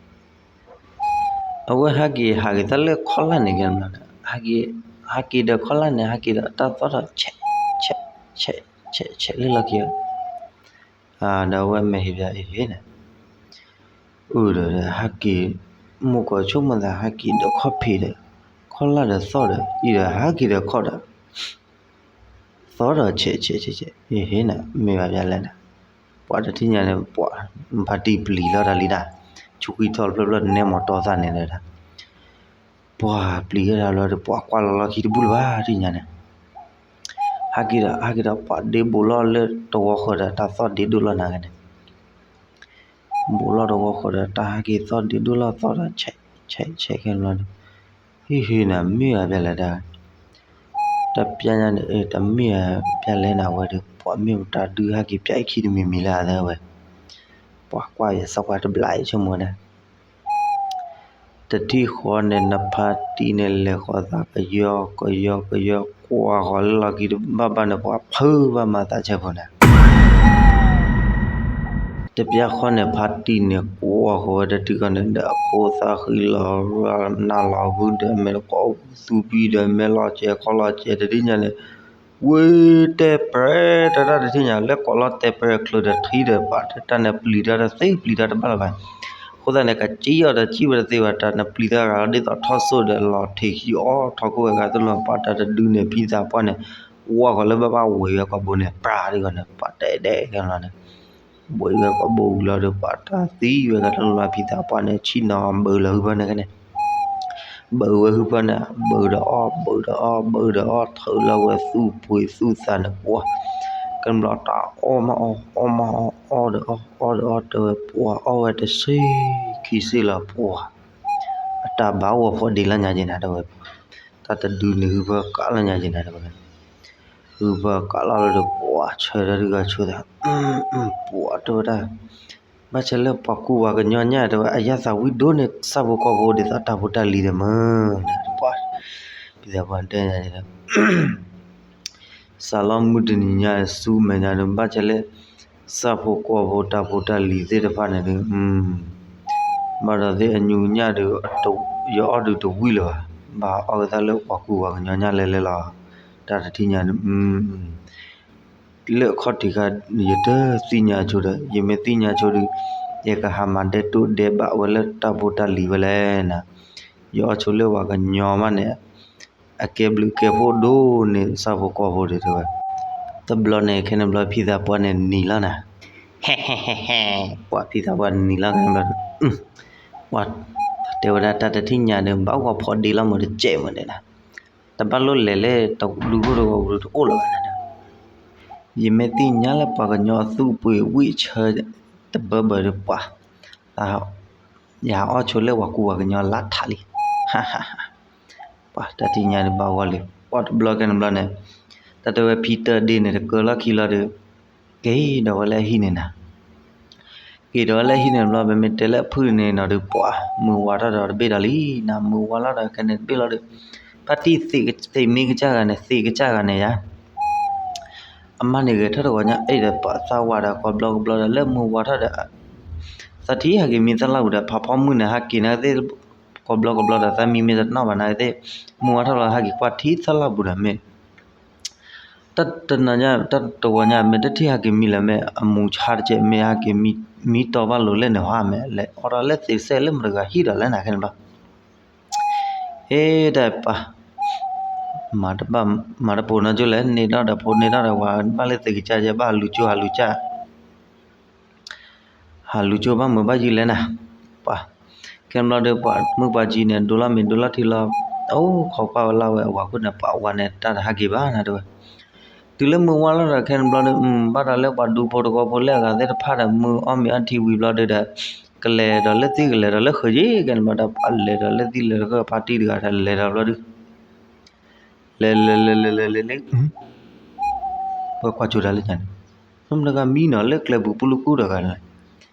အဝဲဟးက့ၤ ဟးက့ၤသးလၢခီၣ်လာ်န့ၣ်ကဲန့ၣ်, ဟးက့ၤဒီးခီၣ်လာ်န့ၣ် ဟးက့ၤဒီးတၢ်သီၣ်ထီၣ် ဆဲး ဆဲး ဆဲး ဆဲး လၢလီၢ်ခံ ဒီးအဝဲမဲာ်ဟ့ၣ်ဘၣ်အဟ့ၣ်န့ၣ်, အၢၣ်ဒီးဟဲက့ၤ, မိၢ်ကီးဆိကမိၣ်သး ဟဲက့ၤဒီးခီၣ်ဖံးဒီး, ခီၣ်လာ်ဒီးသီၣ်ဒီး အံၤဒီးဟဲက့ၤဒီးခီၣ်ဒီး, သီၣ်ဒီးဆဲးဆဲးဆဲးဆဲး ဟ့ၣ်န့ၣ် မ့ၢ်ဘၣ်ပျဲလဲၣ်န့ၣ်, ပှၤတထံၣ်ညါန့ၣ် ပှၤဖါတံၢ်ပျံၤလီၤတၢ်လံဒၣ်, ဆူကွံထီၣ်ဖျၢၣ်ဖျၢၣ်န့ၣ်မ့ၢ်တီသၣ်န့ၣ်လၢဒၣ် ပှၤပျံၤဝဲဒၣ်လီၤဒီး ပှၤကွၢ်လီၤလီၢ်ခံတဘူၣ်လၢၤဘၣ် ထံၣ်ညါန့ၣ်, ဟဲက့ၤဒီး ဟဲက့ၤဒီး ပှၤဒ့ဘူးလီၤလၢတဝီဃၢၤဒီး တၢ်သီၣ်ဒ့ဒိၣ်လီၤနၤကဲန့ၣ်, ဘူးလီၤတဝီဃၢၤဒီး တၢ်ဟဲက့ၤသီၣ်ဒ့ဒိၣ်လီၤသီၣ်ဒီး ဆဲးဆဲးဆဲးခဲန့ၣ်ဘျီန့ၣ်, ဟ့ၣ်ဟ့ၣ်န့ၣ် မ့ၢ်ဘၣ်ပျဲလဲၣ်ဒၣ် တပျဲညါန့ၣ် တမ့ၢ်ပျဲလဲၣ်န့ၣ် အဝဲဒီး ပှၤမ့ၢ်တၢ်ဒုးဟဲက့ၤပျဲအခံတမံၤမံၤလၢအသးဝဲ, ပှၤကွၢ်ယသီၣ်ကွၢ်တဘျီအံၤဆိကမိၣ်န့ၣ်, တထံၣ်ဃီန့ၣ် နဖါတံၢ်န့ၣ် လဲၤဃီၤသးကယီကယီကယီ ကွၢ်ဃီၤလၢလီၢ်ခံတဘၣ်ဘၣ်န့ၣ် ပှၤဖုးဘၣ်မၤသးဆၢဖိန့ၣ် တပျဲဃီန့ၣ် ဖါတံၢ်န့ၣ် ကွၢ်ဃီၤဝဲတထံၣ်ဃီန့ၣ် ဒီးအဖိသၣ်ဃံလီၤ နၢ်လီၤဂုၢ်ဒီး မဲာ်လီၤကီၢ်သူပံၤဒီး မဲာ်လီၤစဲးခီလီၤစဲး တထံၣ်ညါန့ၣ် ဝ့ၢ်တဲပရဲ တၢ်တၢ်တထံၣ်ညါ လၢကိးလီၤတဲပရဲ ချုးဒီးထံဒီးပာ်တၢ်န့ၣ် ပျံၤတၢ်တသ့ ပျံၤတၢ်တဘၣ်လၢၤဘၣ်. အဃိသတးန့ၣ် ကစံၣ်အီၤဒီးစံၣ်ဝဲတသ့ဘၣ် တၢ်န့ၣ်ပျံၤတၢ်ဂၤလီၤ ဒ်သိးထီၣ်စိၣ်ဒီးလီၤထံးခံအီထီၣ်ခိၣ်ဝဲဂၤတလီၤ ပာ်တၢ်တဒုန့ၣ် ဖံသးပှၢ်န့ၣ် ဝါဃီၤလၢဘၣ်ဘၣ်ဝဲကွၢ်ဘိန့ၣ် ပြးဒ်ဂီၤန့ၣ် ပှၤတဲဒဲးကဲလီၤန့ၣ် ဘိးဝဲကီးဘိးဝံၤလီၤဒီး ပှၤတၢ်သံဝဲကတၢၢ်လီၤ ဖံသးပှၢ်န့ၣ် ဆ့ၣ်နီၤဘုးလီၤဟုဖၢန့ၣ်ကဲန့ၣ် ဘုးဝဲဟုဖၢန့ၣ် ဘုးဒီးအီၣ် ဘုးဒီးအီၣ် ဘုးဒီးအီၣ် ထုးလီၤဝဲသူၣ်ပှ့ၤသူၣ်သးန့ၣ် ပှၤ ကဲဘျီတၢ်အီၣ်မးအီၣ် အီၣ်မးအီၣ် အီၣ်ဒီးအီၣ် အီၣ်ဒီးအီၣ် တဲဝဲပှၤအီၣ်ဝဲတဆံခံဆံလီၤ ပှၤ အတၢ်ဘၣ်ဝီၤဖိးဒ့လီၤညါက့ၤနၤ တဲဝဲ တၢ်တဒုန့ၣ် ဟုဖၢကးလီၤညါက့ၤနၤ တဲဝဲ ဟုဖၢကးလီၤလၢဒီး ပှၤဆၢထၢၣ်တဂၤဆိသး ပှၤတဲဝဲဒၣ် ဘၣ်ဆၣ်လၢပှၤကူပှၤကညီညါ တဲဝဲ အယၣ်သးဝံၣ်ဒိၣ်န့ၢ် ဆၣ်ဖိကီၢ်ဖိဒ်သိးတၢ်ဖိတၢ်လံၤဒီးမုၢ် ပှၤ ဖံသးပှၢ်တဲ စးလီမုၢ်တနံၤညါ ဆူမဲာ်ညါဒီး ဘၣ်ဆၣ်လၢ ဆၣ်ဖိကီၢ်ဖိတၢ်ဖိတၢ်လံၤသ့ၣ်တဖၣ်န့ၣ်ဒီး ဘၣ်ဒီးသ့ၣ်အညူညၣ်ဒီး ယအီၣ်ဒုးတဝံၣ်လၢၤဘၣ်, ဘၣ်အီၣ်ကသးလၢပှၤကူပှၤကညီညါလဲၤလဲၤလီၤ, တၢ်တထံၣ်ညါန့ၣ် လၢအခီၣ်ထံးခါ ယတသ့ၣ်ညါဆိဒီး ယမ့ၢ်သ့ၣ်ညါဆိဒီး ယကဟးမၤဒဲးတိၢ်ဒဲးဘးဝဲလၢတၢ်ဖိတၢ်လံၤဝဲလဲၣ်နၤ, ယအီၣ်ဆိလၢပှၤကညီမးန့ၣ် အကဲဘျုးကဲဖှိၣ်ဒိၣ်န့ၢ်ဆၣ်ဖိကီၢ်ဖိဒီးတဲဝဲ, တဘျီန့ၣ် ခဲန့ၣ်ဘျီဖံသးပှၢ်န့ၣ်နံၤလီၤနၤ, ဟဲဟဲဟဲဟဲ, ပှၤဖံသးပှၢ်နံၤလီၤခဲန့ၣ်ဘျီဒီး ပှၤတဲဝဲဒၣ်တၢ်တထံၣ်ညါဒီး ဘၣ်ဝီၤဖိးဒ့လီၤမုၢ်တစဲးမုၢ်န့ၣ်နၤ, တဘၣ်လိၣ်လဲၤလၢတဒူခိၣ်တဝီၤပူၤတအိၣ်လၢၤဘၣ်နၤဒီး ယမ့ၢ်သ့ၣ်ညါလၢပှၤကညီအသူၣ်အပှ့ၤဝံၣ်ဆၢတဘၢဘၢဒီးပှၤ, ယဟးအီၣ်ဆိလၢပှၤကူပှၤကညီလါထးလံ, ဟးဟးဟး, ပှၤတၢ်တထံၣ်ညါဒီးဘၣ်ဝီၤလံ, ပှၤတဘျီကဲန့ၣ်ဘျီန့ၣ်, တၢ်တဲဝဲဖံတၢၢ်ဒ့န့ၣ် တကၢလီၢ်ခံလီၤဒီး, က့ၤဒီးဝဲလၢအဟံၣ်န့ၣ်နၤ က့ၤဒီးဝဲလၢဟံၣ်န့ၣ်ဘျီ ပမ့ၢ်တဲလၢအဖုၣ်န့ၣ်နီၤဒီး ပှၤ မုၢ်ဝါထီၣ်ဒီးတဘ့ၣ်ဒီးလံနၤ, မုၢ်ဝါလီၤဒီးခဲန့ၣ်တဘ့ၣ်လီၤဒီး, ဖါတံၢ်သ့ၣ်မ့ၢ်ကစၢ်ဂၤန့ၣ် သ့ၣ်ကစၢ်ဂၤန့ၣ်ယါ, အမါန့ၣ်ဂဲၤထၢၣ်တဂီၤညါ အဲၣ်ဒီးပာ်သးဝါဒီးကိးဘျီကဘျီဒီး လၢမုၢ်ဝါထီၣ်ဒီး သးထံၣ်ဟဲက့ၤမံသၣ်လၢ်ပူၤဒီး ဖးဖီမုၢ်န့ၣ် ဟဲက့ၤန့ၣ်သ့ၣ် ကိးဘျီကဘျီဒီး သးမံမ့ၢ်တနီၣ်ဘၣ်န့ၣ်သ့ၣ်, မုၢ်ဝါထီၣ်လီၤ ဟဲက့ၤကွၢ်ထံသၣ်လၢ်ပူၤဒီးမ့ၢ် တၢ်တနၤညါ တၢ်တဝီညါ မ့ၢ်တထံၣ်ဟဲက့ၤမံလၢၤ မ့ၢ်အမူဆါတကဲး မ့ၢ်ဟဲက့ၤမံ မံတီဘၣ်လိၤလဲၣ်န့ၣ်ဟါ မ့ၢ်လဲၤအိးထီၣ်လၢသ့ၣ်စဲးလၢမတၤဂၤဟံၣ်ဒီးလဲၣ်နၤ ခဲန့ၣ်ဘျီ, ဟ့ၣ်ဒၣ်ပၢ် မၤတဘၣ် မၤတပိာ်နီကၠိလဲၣ် န့ၢ်ဒီးဖိန့ၢ်ဒီးဝၤ ဘၣ်လၢသ့ၣ်ကစၢ်ယဲ ဘၣ်ဟးလူၤကၠိဟးလူၤကၠၢ် ဟးလူၤကၠိဘၣ်မုာ်ဘၣ်ယံၤလဲၣ်နၤ, ပှၤ ခဲန့ၣ်ဘျီဒီး ပှၤမုၣ်ပှၤကၠံန့ၣ် ဒိလီၤမ့ၢ်ဒိလီၤထံလီၤ, အိၣ်ခိးကွၢ်ဝဲလၢဝဲအဝၤခိၣ်န့ၣ် ပှၤဝၤန့ၣ် တၢ်တဟဲက့ၤဘၣ်နၤတဲဝဲ, တုၤလၢမုၢ်ဝါလီၤဒီး ခဲန့ၣ်ဘျီဒီး ဘၣ်ဒီးလၢပှၤဒူဖိတဝီဖိလၢအဂၤသ့ၣ်တဖၣ်ဒီး မုၢ်အီၣ်မ့ၤအီထံဝံၤဘျီဒီး ကလဲၤဒီးလၢသံကလဲၤဒီးလၢဃုာ်ယံၤ ခဲန့ၣ်ဘျီဒီး ပှၤလဲၤဒီးလၢသံလဲၤဒီးဃုာ်ဖါတံၢ်တဂၤဒီး လဲၤဒီးဘျီဒီး လဲၤလဲၤလဲၤလဲၤလဲၤလဲၤလဲၤ ပှၤကွၢ်ကၠိတၢ်လၢညါန့ၣ် မတဂၤမံနီၤလၢကျဲပူၤပူၤလူကူဒီးဂၤန့ၣ်,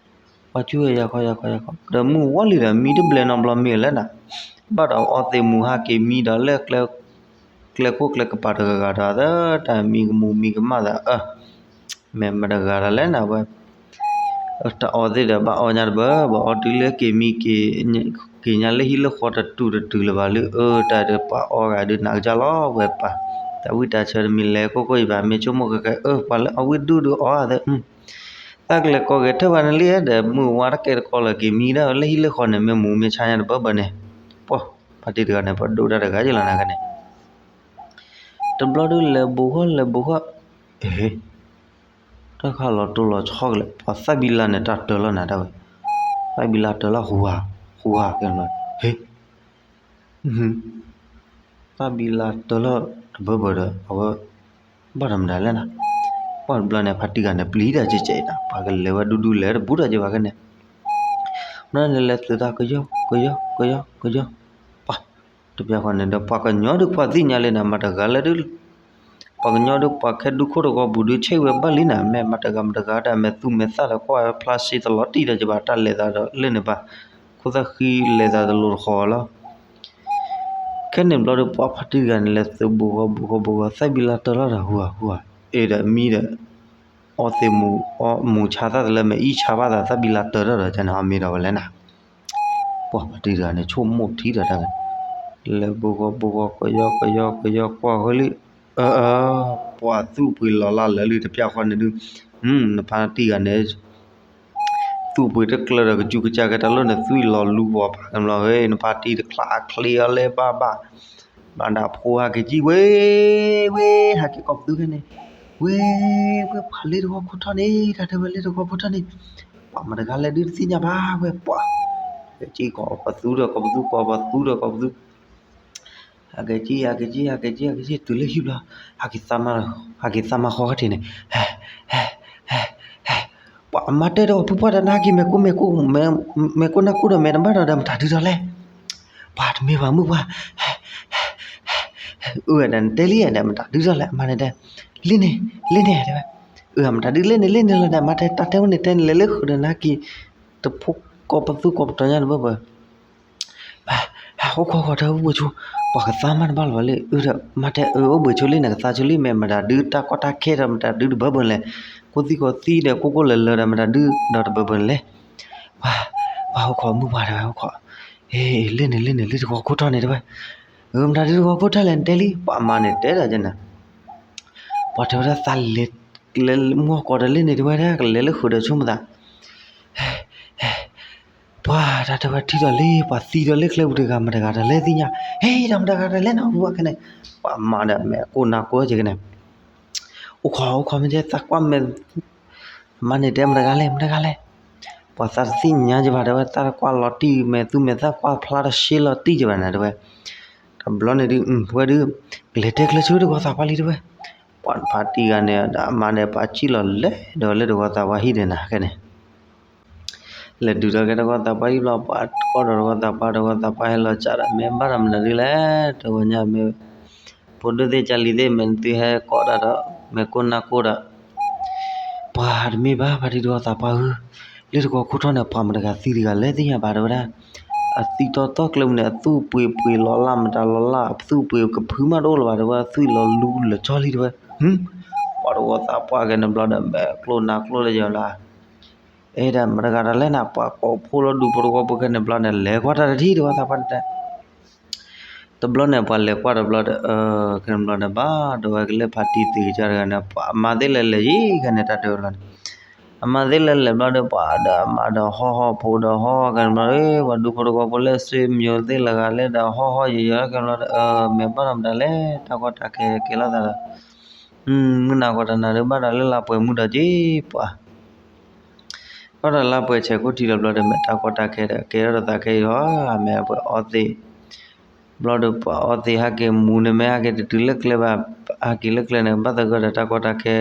ကွၢ်ကၠိဝဲယၤခီယၤခီယၤခီ ဒီးမုၢ်ဝါလံဒီး မံတဘျဲၣ်နီတဘျီမ့ၢ်လဲၣ်နၤ, ဘၣ်ဒီးအီသံးမူၤဟဲက့ၤမံဒီးလၢကျဲ ကျဲခိၣ်ကျဲကပၤတဂၤဂၤဒီး တၢ်မံကမူၤမံကမၣ်သးအၢ မ့ၢ်မတၤတဂၤဒီးလဲၣ်နၤဝဲ တၢ်အီသ့ၣ်ဒီးဘၣ်အီညါတဘၢ ဘၣ်အီတုၤလၢက့ၤမံက့ၤ က့ၤညါလၢဟံၣ်လၢဃီတတူၢ်တတုၤလၢၤဘၣ်လၢ အၢ တၢ်ဒီးပှၤအီဂၤဒုးနးကစၢ်လီၤဝဲပၢ် တၢ်ဝံၣ်တၢ်ဆၢတမံၤလဲၤကိၢ်ကိၢ်ယဘၣ် မ့ၢ်ဆိကမိၣ်ဃဲဃဲ အၢ ပှၤလၢအီဝံၣ်ဒူၣ်ဒုးအီသ့ သးကလဲၤကိးဂဲၤထၢၣ်ဘၣ်န့ၣ်လံဒီး မုၢ်ဝါတကဲတကီလၢက့ၤမံဒၣ်လၢဟံၣ်လၢဃီန့ၣ် မ့ၢ်မူၤမ့ၢ်ဆါညါတဘၢဘၢန့ၣ် ပှၤဖါတံၢ်တဂၤန့ၣ် ပှၤဒိၣ်တၢ်တဂၤယလီၤနၤကန့ၣ် တဘျီဒုးလဲၤဘိးဃီလဲၤဘိးဃီ အ့ တၢ်ခါလီၤတိၢ်လီၤဆီကလဲၣ် ပှၤသၣ်ဘံလါန့ၣ် တၢ်တၢလီၤနၤတၢ်ဝဲ သၣ်ဘံလါတၢလီၤ ဟူဧါ ဟူဧါ ကဲလီၤ ဟ့ သၣ်ဘံလါတၢလီၤတဘၢဘၢဒီး အဝဲ ဘၣ်ဒီးမတၤလဲၣ်နၤ ပှၤတဘျီန့ၣ် ဖါတံၢ်ဂၤန့ၣ် ပျံၤတၢ်ကဲကဲအံၤနၤ ပှၤကလဲၤဝဲဒူဒူလဲၤတဘူးတၢ်ကဲဘၣ်ခဲန့ၣ် မ့ၢ်န့ၣ်လဲၤသုးတၢ်ကယီကယီကယီကယီ ပှၤ တပျၢ်ဃီန့ၣ်ဒီး ပှၤကညီဒုးပှၤသ့ၣ်ညါလံနၤ မတၤတဂၤလၢဒုး ပှၤကညီဒုးပှၤခဲဒူခိၣ်တဂီၤပူၤဒုး ဆဲးဝဲဘၣ်လံနၤ မ့ၢ်မတၤတဂၤမတၤတဂၤဒီး မဲာ်သူမဲာ်သၣ်ဒီးကွၢ်ဖျါစ့တလီၤတံၢ်ဒီးယဘၣ်တၢ်လဲၤသးဒီးလၢန့ၣ်ဘၣ် ခိၣ်သၣ်ဃံလဲၤသးတလိၤတဃီၤလီၤ ခဲန့ၣ်ဘျီဒီး ပှၤဖါတံၢ်တဂၤန့ၣ် လဲၤသုးဘိးဃီဘိးဃီဘိးဃီ သၣ်ဘံလါတၢလီၤဒီး ဟူဧါ ဟူဧါ အ့ဒီးမံဒီး အီသံးမူၤ အီမူၤဆါသၣ်တလၢမဲာ်အံၤဆါဘၣ်သး သၣ်ဘံလါတၢထီၣ်ဒီး ကန့ၣ်အီၤမ့ၢ်ဒီးဝဲလဲၣ်နၤ ပှၤဖါတံၢ်တဂၤန့ၣ် ဆိကမိၣ်ထံဒီးတၢ် လဲၤဘိးဃီဘိးဃီ ကယီကယီကယီကွၢ်ဃီလံ အၢ အၢ ပှၤသူၣ်ပှ့ၤလီၤလၢလၢာ်လံ တပျၢ်ဃီန့ၣ်ဒုး နဖါတံၢ်တဂၤန့ၣ် သူၣ်ပှ့ၤတကျၢၤဒီးကစူးကစၢ်ကဲတၢ်လီၤန့ၣ် သွံၣ်လီၤလူပှၤပာ်ကဘျီ နဖါတံၢ်တချါအချ့အီၤလဲၤဘၣ်ဘၣ် ဘၣ်ဒၣ်ဖိဟးက့ၤကံ ဝ့ ဝ့ ဟးက့ၤကိးပသူခဲန့ၣ် ဝ့ ဝ့ပှၤလ့တဂီၤခိၣ်ထီၣ်န့ၣ် တၢ်တဲဝဲလ့တဂီၤခိၣ်ထီၣ်န့ၣ် ပှၤမတၤတဂၤလဲၣ်ဒုးတသ့ၣ်ညါဘၣ်ဝဲပှၤ က့ၤကံကိးပသူဒီးကိးပသူ ကိးပသူဒီးကိးပသူ ဟးက့ၤကံ ဟးက့ၤကံ ဟးက့ၤကံ တုၤလၢဟံၣ်ဘျီ ဟးက့ၤသးမါ ဟးက့ၤသးမါဃီခါထံးန့ၣ် ဟဲ ဟဲ ဟဲ ဟဲ ပှၤမၤတဲဒီးပှၤတၢ်နါက့ၤ မဲာ်ကိၢ်မဲာ်ကိၢ် မဲာ်ကိၢ်နါကိၢ်ဒီး မဲာ်တဘၣ်ဒီး ဒီးမတၤဒုးဒီးလဲၣ် ပှၤတမ့ၢ်ဘၣ်မုၣ်ပှၢ် အၢ ဒီးနတဲလံဒီး မတၤဒုးဒီးလဲၣ် အမါန့ၣ်တဲ လ့န့ၣ် လ့န့ၣ်တဲဝဲ အၢ မတၤဒုးလ့န့ၣ် လ့န့ၣ်လီၤဒီး အမါတဲ တၢ်တဲဝဲန့ၣ် တဲန့ၣ်လဲၤလၢဃုာ်ဒီးနါက့ၤ တဖိကိးပသူကိးပတီၤညါတဘၢဘၢ ဟး ဟး အိၣ်ခိးခိးတၢ်အိၣ်ဘှံးဆိ ပှၤကသါမါတဘၣ်လီၤဘၣ်လံ အၢ ဒီးမါတဲ အၢ အိၣ်ဘှံးဆိလံ နကသါဆိလံ မ့ၢ်မတၤဒုးတၢ်ကီတၢ်ခဲဒီး မတၤဒုးတဘၢဘၢန့ၣ်လဲၣ် ကိၢ်သံၣ်ကီၤသံဒီး ကိၢ်ကိၢ်လၢၤလၢၤဒီး မတၤဒုးဒီးတဘၢဘၢန့ၣ်လဲၣ် ပှၤ ပှၤအိၣ်ခိးမုၣ်ပှၢ်တဲဝဲအိၣ်ခိး အ့ လ့န့ၣ် လ့န့ၣ် လ့တဂီၤခိၣ်ထီၣ်န့ၣ်တဲဝဲ အၢ မတၤဒုးတဂီၤခိၣ်ထီၣ်လဲၣ် နတဲလံ ပှၤမါန့ၣ်တဲဒီးကန့ၣ် ပှၤတဲဝဲဒၣ်သးလဲၤ လဲၤမီၢ်ကီးဒီးလ့န့ၣ်တဲဝဲဒၣ် ကလဲၤလၢဃုာ်ဒီးဆိမသး ပှၤတၢ်တဲဝဲထံၣ်ဒီးလ့ ပှၤသံဒီးလ့ကျဲပူၤတဂၤမတၤတဂၤဒီးလဲၣ်သ့ၣ်ညါ ဟဲ ဒီးမတၤတဂၤဒီးလဲၣ်နၤ ဟူဘၣ်ခဲန့ၣ် ပှၤမါဒီးမဲာ်ကိၢ်နါကိၢ်က့ၤကန့ၣ် အိၣ်ခိး အိၣ်ခိးမ့ၢ်တဲသးကွၢ်မဲာ် မါန့ၣ်တဲမတၤတဂၤလဲၣ် မတၤတဂၤလဲၣ် ပှၤသးတသ့ၣ်ညါကဘၣ်တဲဝဲ သးတကွၢ်လီၤတံၢ် မဲာ်သူမဲာ်သၣ်ကွၢ်ဖျါတရှဲလီၤတံၢ်ကဘၣ်နၤတဲဝဲ တဘျီန့ၣ်ဒုး ဝဲဒုး ကလဲၤတဲကျဲဆိတဂီၤသးပှၢ်လံတဲဝဲ ပှၤဖါတံၢ်ဂၤန့ၣ် ဒီးအမါန့ၣ် ပှၤစံၣ်လီၤလဲၤဒီးလၢတဂီၤသးပှၢ်ဟံၣ်န့ၣ်နၤခဲန့ၣ် လဲၤဒုးဒီးကဲတဂီၤသးပှၢ်ဟံၣ်ဘျီ ပှၤကိးဒီးတဂီၤသးပှၢ် တဂီၤသးပှၢ်ဟဲလီၤစးဒီး မ့ၢ်ဘၣ်ဒီးမတၤဒုးလဲၣ် တဂီၤညါမ့ၢ် ဖိဒိၣ်သ့ၣ်ကၢ်လံၤသ့ၣ် မ့ၢ်နသုဟဲကိးတၢ်ဒီး မဲာ်ကိၢ်နါကိၢ်ဒီး ပှၤတမ့ၢ်ဘၣ် ဖါတံၢ်တဂီၤသးပှၢ်ဧၢ, လၢတဂီၤခိၣ်ထီၣ်န့ၣ် ပှၤမတဂၤသံတဂၤလဲၣ်သ့ၣ်ညါဘၣ်တဲဝဲဒၣ်, အသံတီတီကျဲမုၢ်န့ၣ် အသူၣ်ပှ့ၤပှ့ၤလီၤလၢ်မတၤလီၤလၢ် အသူၣ်ပှ့ၤကဖုမးတအိၣ်လၢၤဘၣ်တဲဝဲ သွံၣ်လီၤလူလၢာ်ကၠီလံတဲဝဲ, ပှၤတဂီၤသးပှၢ်ကဲန့ၣ်ဘျီဒီး မဲာ်ကျိၣ်နါကျိၣ်လၢယလၢ အဲၣ်ဒၣ်မတဂၤတၢ်လဲၣ်နၤ ပှၤကိးဖိလီၤဒူဖိတဝီဖိခဲန့ၣ်ဘျီန့ၣ် လဲၤကွၢ်တၢ်တထံၣ်တဝီသးပှၢ်န့ၣ်တဲ တဘျီန့ၣ် ပှၤလဲၤကွၢ်တဘျီဒီး ခဲန့ၣ်ဘျီန့ၣ် ဘၣ်ဒိဝဲကလၢဖါတံၢ်သ့ၣ်ကစၢ်တဂၤန့ၣ် ပှၤအမါသ့ၣ်လဲၤလဲၤယံၤခဲန့ၣ် တၢ်တဲဝဲဘျီန့ၣ် အမါသ့ၣ်လဲၤလဲၤဘျီဒီး ပှၤဒီးအမါဒီးဟီၣ်ဟီၣ်ဖိဒီးဟီၣ်ဟီၣ်ခဲန့ၣ်ဘျီ ပှၤဒူဖိတဝီဖိလၢအဆွေမျိုးသ့ၣ်လၢဂၤလဲၣ်ဒီးဟီၣ်ဟီၣ်ယီၤယီၤခဲန့ၣ်ဘျီဒီး မ့ၢ်ဘၣ်ဒီးမတၤလဲၣ် တၢ်ကီတၢ်ခဲကဲလိာ်သးဒီး မုၢ်နၤကီၢ်တနၤဒုးဘၣ်ဒီးလၢလၢပှဲၤမုၢ်ဒီးက့ၤ ပှၤ ဘၣ်ဒီးလၢပှဲၤဆဲးခိၣ်ထံးဒီးဘျီဒီး မ့ၢ်တၢ်ကီတၢ်ခဲဒီး ကဲထီၣ်ဒီးသးခဲအံၤလီၤ မ့ၢ်ပှၤအီသံး ဘျီဒီးပှၤအီသံးဟဲက့ၤမူးန့ၣ် မ့ၢ်ဟဲက့ၤတတုၤလၢကျဲဘၣ် ဟဲက့ၤလၢကျဲန့ၣ် ဘၣ်သဂၢၢ်ဒီးတၢ်ကီတၢ်ခဲ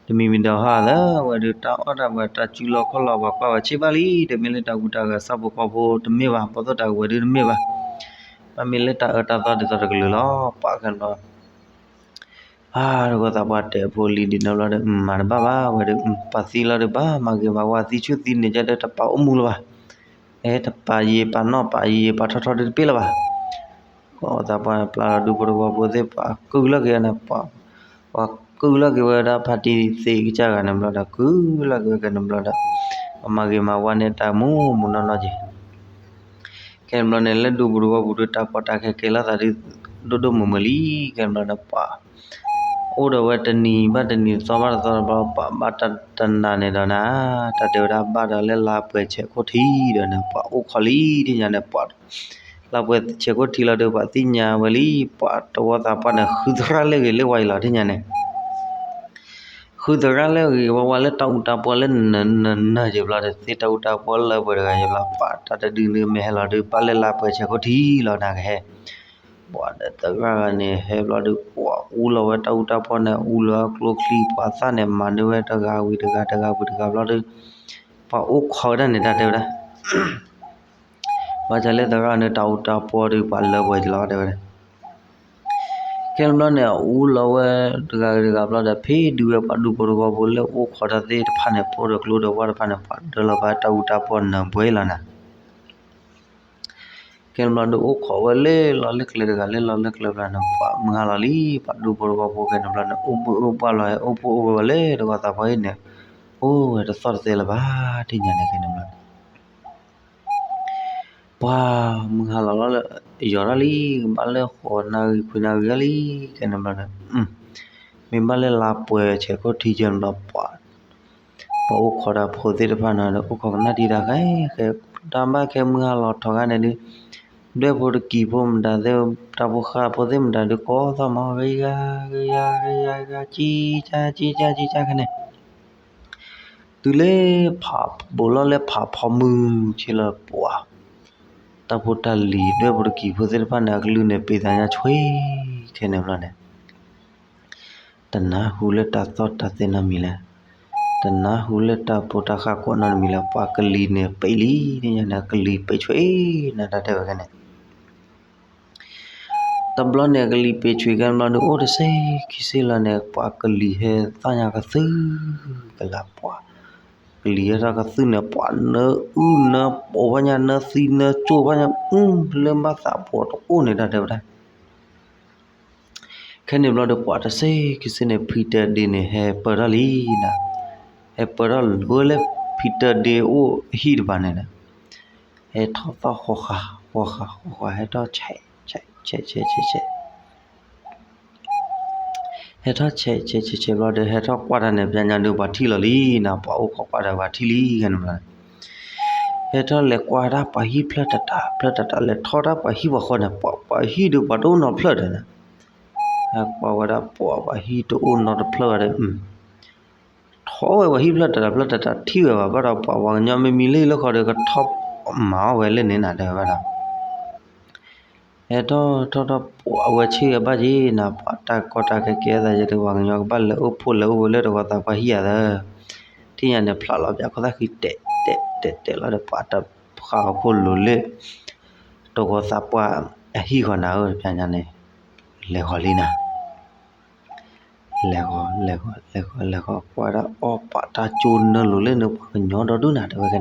တမံၤမံၤဒီးဟီၣ်သၢဝဲဒုး တၢ်အီၣ်တၢ်ပှဲၤတၢ်စုလီၢ်ခီၣ်လီၢ် ပှၤကွၢ်ဝဲဆ့ဘၣ်လံ တမ့ၢ်လၢတၢ်ကူတၢ်ဂၤဆၣ်ဖိကီၢ်ဖိတမ့ၢ်ဘၣ် ပိာ်သိၣ်တၢ်ကဝဲၤဒုးတမ့ၢ်ဘၣ် ဘၣ်မ့ၢ်လၢတၢ်အၢတၢ်သီဒ်သိးတကလုာ်လီၤ ပှၤခဲန့ၣ်ဘျီ အါ တဂီၤသးပှၢ်တဲအဖိလံၤဒ်န့ၣ်ဘျီဒီး မၤတဘၣ်ဘၣ်ဝဲဒီး ပှၤသံလီၤဒီး ဘၣ်မၤဂ့ၤမၤဝါသံဆူၣ်သံန့ၣ်ကဒီး တပာ်အိၣ်မူလၢၤဘၣ်. အဲ တပာ်ယံာ်ပာ်နီၢ်ပာ်ယံာ်ပာ်ထီၣ်ထီၣ်ဒုးတပ့ၢ်လၢၤဘၣ်. ပှၤအိၣ်သးပှၢ်န့ၣ် ပျၢ်လီၤဒူဖိတဝီဖိသ့ၣ် ပှၤကုၢ်လီၤက့ၤဝဲန့ၣ် ပှၤ ပှၤကုၢ်လီၤက့ၤဝဲဒၣ်ဖါတံၢ်သ့ၣ်ကစၢ်ဂၤန့ၣ်ဘျီဒီး ကုၢ်လီၤက့ၤဝဲကဲန့ၣ်ဘျီဒီး အမၤဂ့ၤမၤဝါန့ၢ်တၢ်မူမူနီၢ်နီၢ်က့ၤ ခဲန့ၣ်ဘျီန့ၣ် လၢဒူပူၤတဝီပူၤဒုး တၢ်ကီတၢ်ခဲကဲၤလိာ်သးဒုး ဒိၣ်ဒိၣ်မုၢ်မုၢ်လံ. ခဲန့ၣ်ဘျီန့ၣ် ပှၤ အိၣ်ဒီးဝဲတနံၤဘၣ်တနံၤ တသီဘၣ်တသီဘျီ ပှၤဘၣ်တၢ်တနၤန့ၣ်ဒီးနၤ တၢ်တဲဝဲဒၣ်ဘၣ်ဒီးလၢလါပှဲၤဆဲးခိၣ်ထံးဒီးန့ၣ် ပှၤအိၣ်ခိးလံ ထံၣ်ညါန့ၣ် ပှၤ လါပှဲၤဆဲးခိၣ်ထံးလီၤဒီး ပှၤသ့ၣ်ညါဝဲလံ ပှၤတဝီသးပှၢ်န့ၣ် ဃုသရၣ်လၢဂ့ၤလၢဝါအံၤလီၤ ထံၣ်ညါန့ၣ် ဃုသရၣ်လၢဂ့ၤဝါဝါလၢတၢ်အူတၢ်ပီလၢနနၢၤနၢၤက့ၤဘျီဒီး သ့ၣ်တၢ်အူတၢ်ပီလၢပှဲၤတဂၤယဘျီ ပှၤတၢ်တဒုန့ၣ် မ့ၢ်ဟဲလီၤဒုး ဘၣ်လၢလါပှဲၤဆဲးခိၣ်ထံးလီၤနၤကဟဲ ပှၤဒီးသရၣ်ဂၤန့ၣ် ဟဲဘျီဒုး ပှၤအူလီၤဝဲတၢ်အူတၢ်ပီန့ၣ် အူလီၤဝဲကျိချံ ပှၤသၣ်န့ၣ် မၤန့ၢ်ဝဲတဂၤဝံၤတဂၤ တဂၤဝံၤတဂၤဘျီဒုး ပှၤအိၣ်ခိးဝဲဒၣ်န့ၣ် တၢ်တဲဝဲဒၣ် ဘၣ်ဆၣ်လၢသရၣ်န့ၣ် တၢ်အူတၢ်ပီဒုး ပှၤလၢပှဲၤကလီၤ တဲဝဲဒၣ် ခဲန့ၣ်ဘျီန့ၣ် အူလီၤဝဲတဂၤဂ့ၤတဂၤဘျီဒီး ဖဲဒုးဝဲပှၤဒူဖိတဝီဖိလၢအိၣ်ခိးတၢ်သ့ၣ်တဖၣ်န့ၣ် ဖိဒီးကျိဒီးဝၢ်တဖၣ်န့ၣ် ပှၤဒၢလီၤဘၣ်တၢ်အူတၢ်ပီနၢၤဘှဲလီၤနၤ ခဲန့ၣ်ဘျီဒုး အိၣ်ခိးဝဲလၢလီၤလၢကျဲတဂၤ လၢလီၤလၢကျဲဘျီန့ၣ် ပှၤမုၢ်ဟါလီၤလံ ပှၤဒူဖိတဝီဖိခဲန့ၣ်ဘျီန့ၣ် အိၣ်ဘှံးအိၣ်ဘှါလီၤ ဟဲအိၣ်ဖှိၣ်အိၣ်ဝဲဝဲလၢတဝီသးပှၢ်အံၤန့ၣ် အိၣ်ဝဲတသီၣ်တသဲလၢၤဘၣ် ထံၣ်ညါန့ၣ်ခဲန့ၣ်ဘျီန့ၣ် ပှၤမုၢ်ဟါလီၤလီၤလၢ ယီၤထီၣ်လံ ကဘၣ်လၢဃိးနၣ်ရံၣ်ခွံနၣ်ရံၣ်လီၤလံ ခဲန့ၣ်ဘျီဒီး မ့ၢ်ဘၣ်လၢလါပှဲၤဆဲးခိၣ်ထံးယဲၢ်ဘျီ ပှၤ ပှၤအိၣ်ခိးတၢ်ဖိသ့ၣ်တဖၣ်န့ၣ်ဒီး အိၣ်ခိးကနၣ်ထံတၢ်ဃဲဃဲ တၢ်ဘၣ်ခဲမုၢ်ဟါလီၤထီၣ်ခါန့ၣ်ဒုး ဒွဲၣ်ဖိတကံၤဖိမတၤသ့ၣ် တၢ်ဖိဃၢ်ဖိသ့ၣ်မတၤဒုး ကိးသီၣ်မၤဂ့ၤဂၤ ဂ့ၤဂၤ ဂ့ၤဂၤ ဂ့ၤဂၤ ကံကၢ် ကံကၢ် ကံကၢ်ခဲန့ၣ် တုၤလၢဖးဘူးလီၤလၢဖးဖီမုၢ်ဆ့လီၤပှၤ တၢ်ဖိတၢ်လံၤ ဒွဲၣ်ဖိတကံၤဖိသ့ၣ်တဖၣ်န့ၣ် အကလုၢ်န့ၣ် ပ့ၤသးညါဆွ့ ခဲန့ၣ်ဘျီန့ၣ် တနၢ်ဟူလၢတၢ်သီၣ်တၢ်သဲနီတမံၤလဲၣ်, တနၢ်ဟူလၢတၢ်ဖိတၢ်ဃၢ်ကိးနီတမံၤလဲၣ်, ပှၤကလံၤန့ၣ်ပ့ၤလံ, န့ၣ်ညါန့ၣ် ကလံၤပ့ၤဆွ့ နတၢ်တဲဝဲခဲန့ၣ် တဘျီန့ၣ် ကလံၤပ့ၤဆွ့ခဲဘျီဒီး အိၣ်တစ့ခံစ့လီၤန့ၣ် ပှၤကလံၤဟဲသၣ်ညါကသုၣ်ကလးပှၤ, ကလံၤဟဲထီၣ်ကသုၣ်န့ၣ် ပှၤနၢအုၣ်နၢပိာ်ဘၣ်ညါ နၢသံနၢကၠိၣ်ဘၣ်ညါ အူလၢဘၣ်သးပှၤတအိၣ်န့ၣ် တၢ်တဲဝဲဒၣ် ခဲန့ၣ်ဘျီဒီး ပှၤတစ့ခံစ့န့ၣ် ဖံတၢဒ့န့ၣ် ဟဲပၢၢ်ထီၣ်လံနၤ, ဟဲပၢၢ်ထီၣ်လၢလၢ ဖံတၢဒ့အိၣ်အဟံၣ်တဖၣ်န့ၣ်ဒီး ဟဲထီၣ်သီၣ်ဃီဃာ်ဃီဃာ်ဃီဃာ် ဟဲထီၣ်ဆဲးဆဲးဆဲးဆဲးဆဲး ဟဲထီၣ်ဆဲးဆဲးဆဲးဆဲးဘျီဒီး ဟဲထီၣ်ကွၢ်တၢ်န့ၣ် ပျဲညါဒုးပှၤထံၣ်လီၤလံနၤ, ပှၤအိၣ်ခိးကွၢ်တၢ်ပှၤထံၣ်လံခဲန့ၣ်ဘျီ ဟဲထီၣ်လဲၤကွၢ်တၢ်ပှၤဟံၣ်ဖျၢၣ်တတး ဖျၢၣ်တတး လဲၤထီၣ်တၢ်ပှၤဟံၣ်ပှၤဃီန့ၣ် ပှၤဟံၣ်ဒုးပှၤတအိၣ်နီတဖျၢၣ်ဒီး ဟဲကွၢ်ဝဲဒၣ်ပှၤပှၤဟံၣ်တအိၣ်နီတဖျၢၣ်ဘၣ်ဒီး ထီၣ်ဝဲပှၤဟံၣ်ဖျၢၣ်တတးဖျၢၣ်တတးထံၣ်ဝဲဘၣ် ဘၣ်ဒီးပှၤပှၤကညီမ့မ့ၢ်လၢဟံၣ်လၢဃီဒီး ကထီၣ်မၤအီၣ်ဝဲလၢန့ၣ်နၤ တဲဝဲဒၣ် ဟဲထီၣ်ထီၣ်ထီၣ်ပှၤဝဲဆ့ၣ်ဂဲၤဘၣ်က့ၤနၤ ပှၤတၢ်ကီတၢ်ခဲကဲသးယဲဒီး ပှၤကညီကဘၣ်လဲၤအိၣ်ဖှိၣ်လဲၤအိၣ်ဝဲလၢတဝီသးပှၢ်ဟံၣ်ဧါသၢ ထံၣ်ညါန့ၣ် ဖျးလီၤပၠးခိၣ်သၣ်ဃံတဲာ်တဲာ်တဲာ်တဲာ်လီၤဒီး ပှၤတဖးအခိၣ်လိၤလၢ တဝီသးပှၢ်အဟံၣ်ဃီနၤဧၢ ပျဲညါန့ၣ် လဲၤဃီၤလံနၤ လဲၤဃီၤ လဲၤဃီၤ လဲၤဃီၤ လဲၤဃီၤ ကွၢ်ဒၣ်အီၣ်ပာ်တၢ်ကၠိနၢလိၤလၢန့ၣ် ပှၤကညီဒီဒူၣ်နၤ တဲဝဲကဲန့ၣ် ပှၤကညီဒီဒူၣ်ကဲန့ၣ်ဘျီ လဲၤဃီၤ လဲၤဃီၤ လဲၤဃီၤ ဘူးအီၣ်တၢ်တဝီသး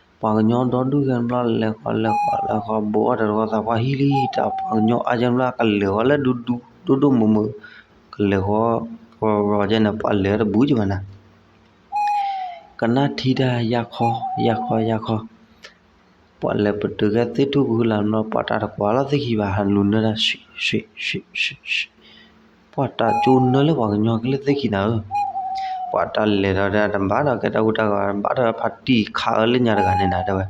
ပှၢ်ဟံၣ်လံ တၢ်ပှၤကညီအါကဲန့ၣ်ဘျီ ကလဲၤဃီၤလၢဒူဒူ ဒိၣ်ဒိၣ်မုၢ်မုၢ် ကလဲၤဃီၤ ကရီကဲန့ၣ် ပှၤလဲၤတဘူးကဘၣ်နၤ ကနၣ်ထံတၢ်ယၢ်ခီ ယၢ်ခီ ယၢ်ခီ ပှၤလဲၤပတုာ်ကဲသ့ၣ်ထူၣ်ကဟုလၢ်ဘျီ ပှၤတၢ်တကွၢ်လီၤသ့ၣ်ခံဘၣ် ဟးလူၤနၢတၢ် ပှၤတၢ်ကၠိနၢလၢပှၤကညီကဲလၢသ့ၣ်ခံနၤဧၢ, ပှၤတၢ်လဲၤဒီးတၢ်တဘၣ်ဒီးကဲတၢ်ဟူးတၢ်ဂဲၤ ဘၣ်ဒီးဖါတံၢ်ခးအၢလၢညါတဂၤန့ၣ်နၤတဲဝဲ,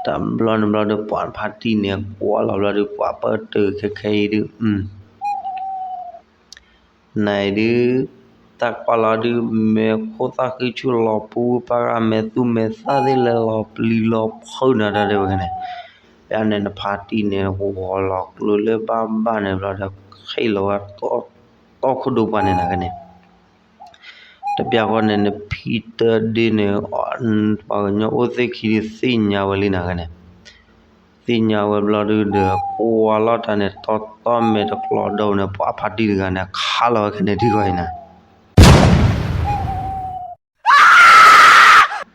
တဘျီန့ၣ်ဘျီဒီး ပှၤဖါတံၢ်န့ၣ် ကွၢ်လီၤဘျီဒီး ပှၤပတုာ်ခဲခဲအံၤဒုး နၤအံၤဒုး တၢ်ကွၢ်လီၤဒုး မဲာ်ခိၣ်သၣ်ဃံဆူၣ်လီၤပူၤ ပှၤဂၤမဲာ်သူမဲာ်သၣ်သ့ၣ်လဲၤလီၤပျံၤလီၤဖုးနၤတၢ်တဲဝဲန့ၣ်, ပှၤန့ၣ်နဖါတံၢ်န့ၣ် ဂီၤလီၤကျိၤလၢဘၣ်ဘၣ်န့ၣ်ဘျီဒီး ဃ့ၢ်လီၤဝဲ တီခိၣ်ဒိပှၤန့ၣ်နၤကဲန့ၣ်, တပျၢ်ဃီန့ၣ် နဖံတၢဒ့န့ၣ် ပှၤကညီအိၣ်သ့ၣ်ခံဒုးသ့ၣ်ညါဝဲလံနၤကဲန့ၣ် သ့ၣ်ညါဝဲဘျီဒုးဒီး ကွၢ်လီၤတၢ်န့ၣ် တီတီမဲာ်တကျီဒီးန့ၣ် ပှၤဖါတံၢ်တဂၤန့ၣ် ခးလီၤဝဲခဲန့ၣ်ထံၣ်ဃီအံၤန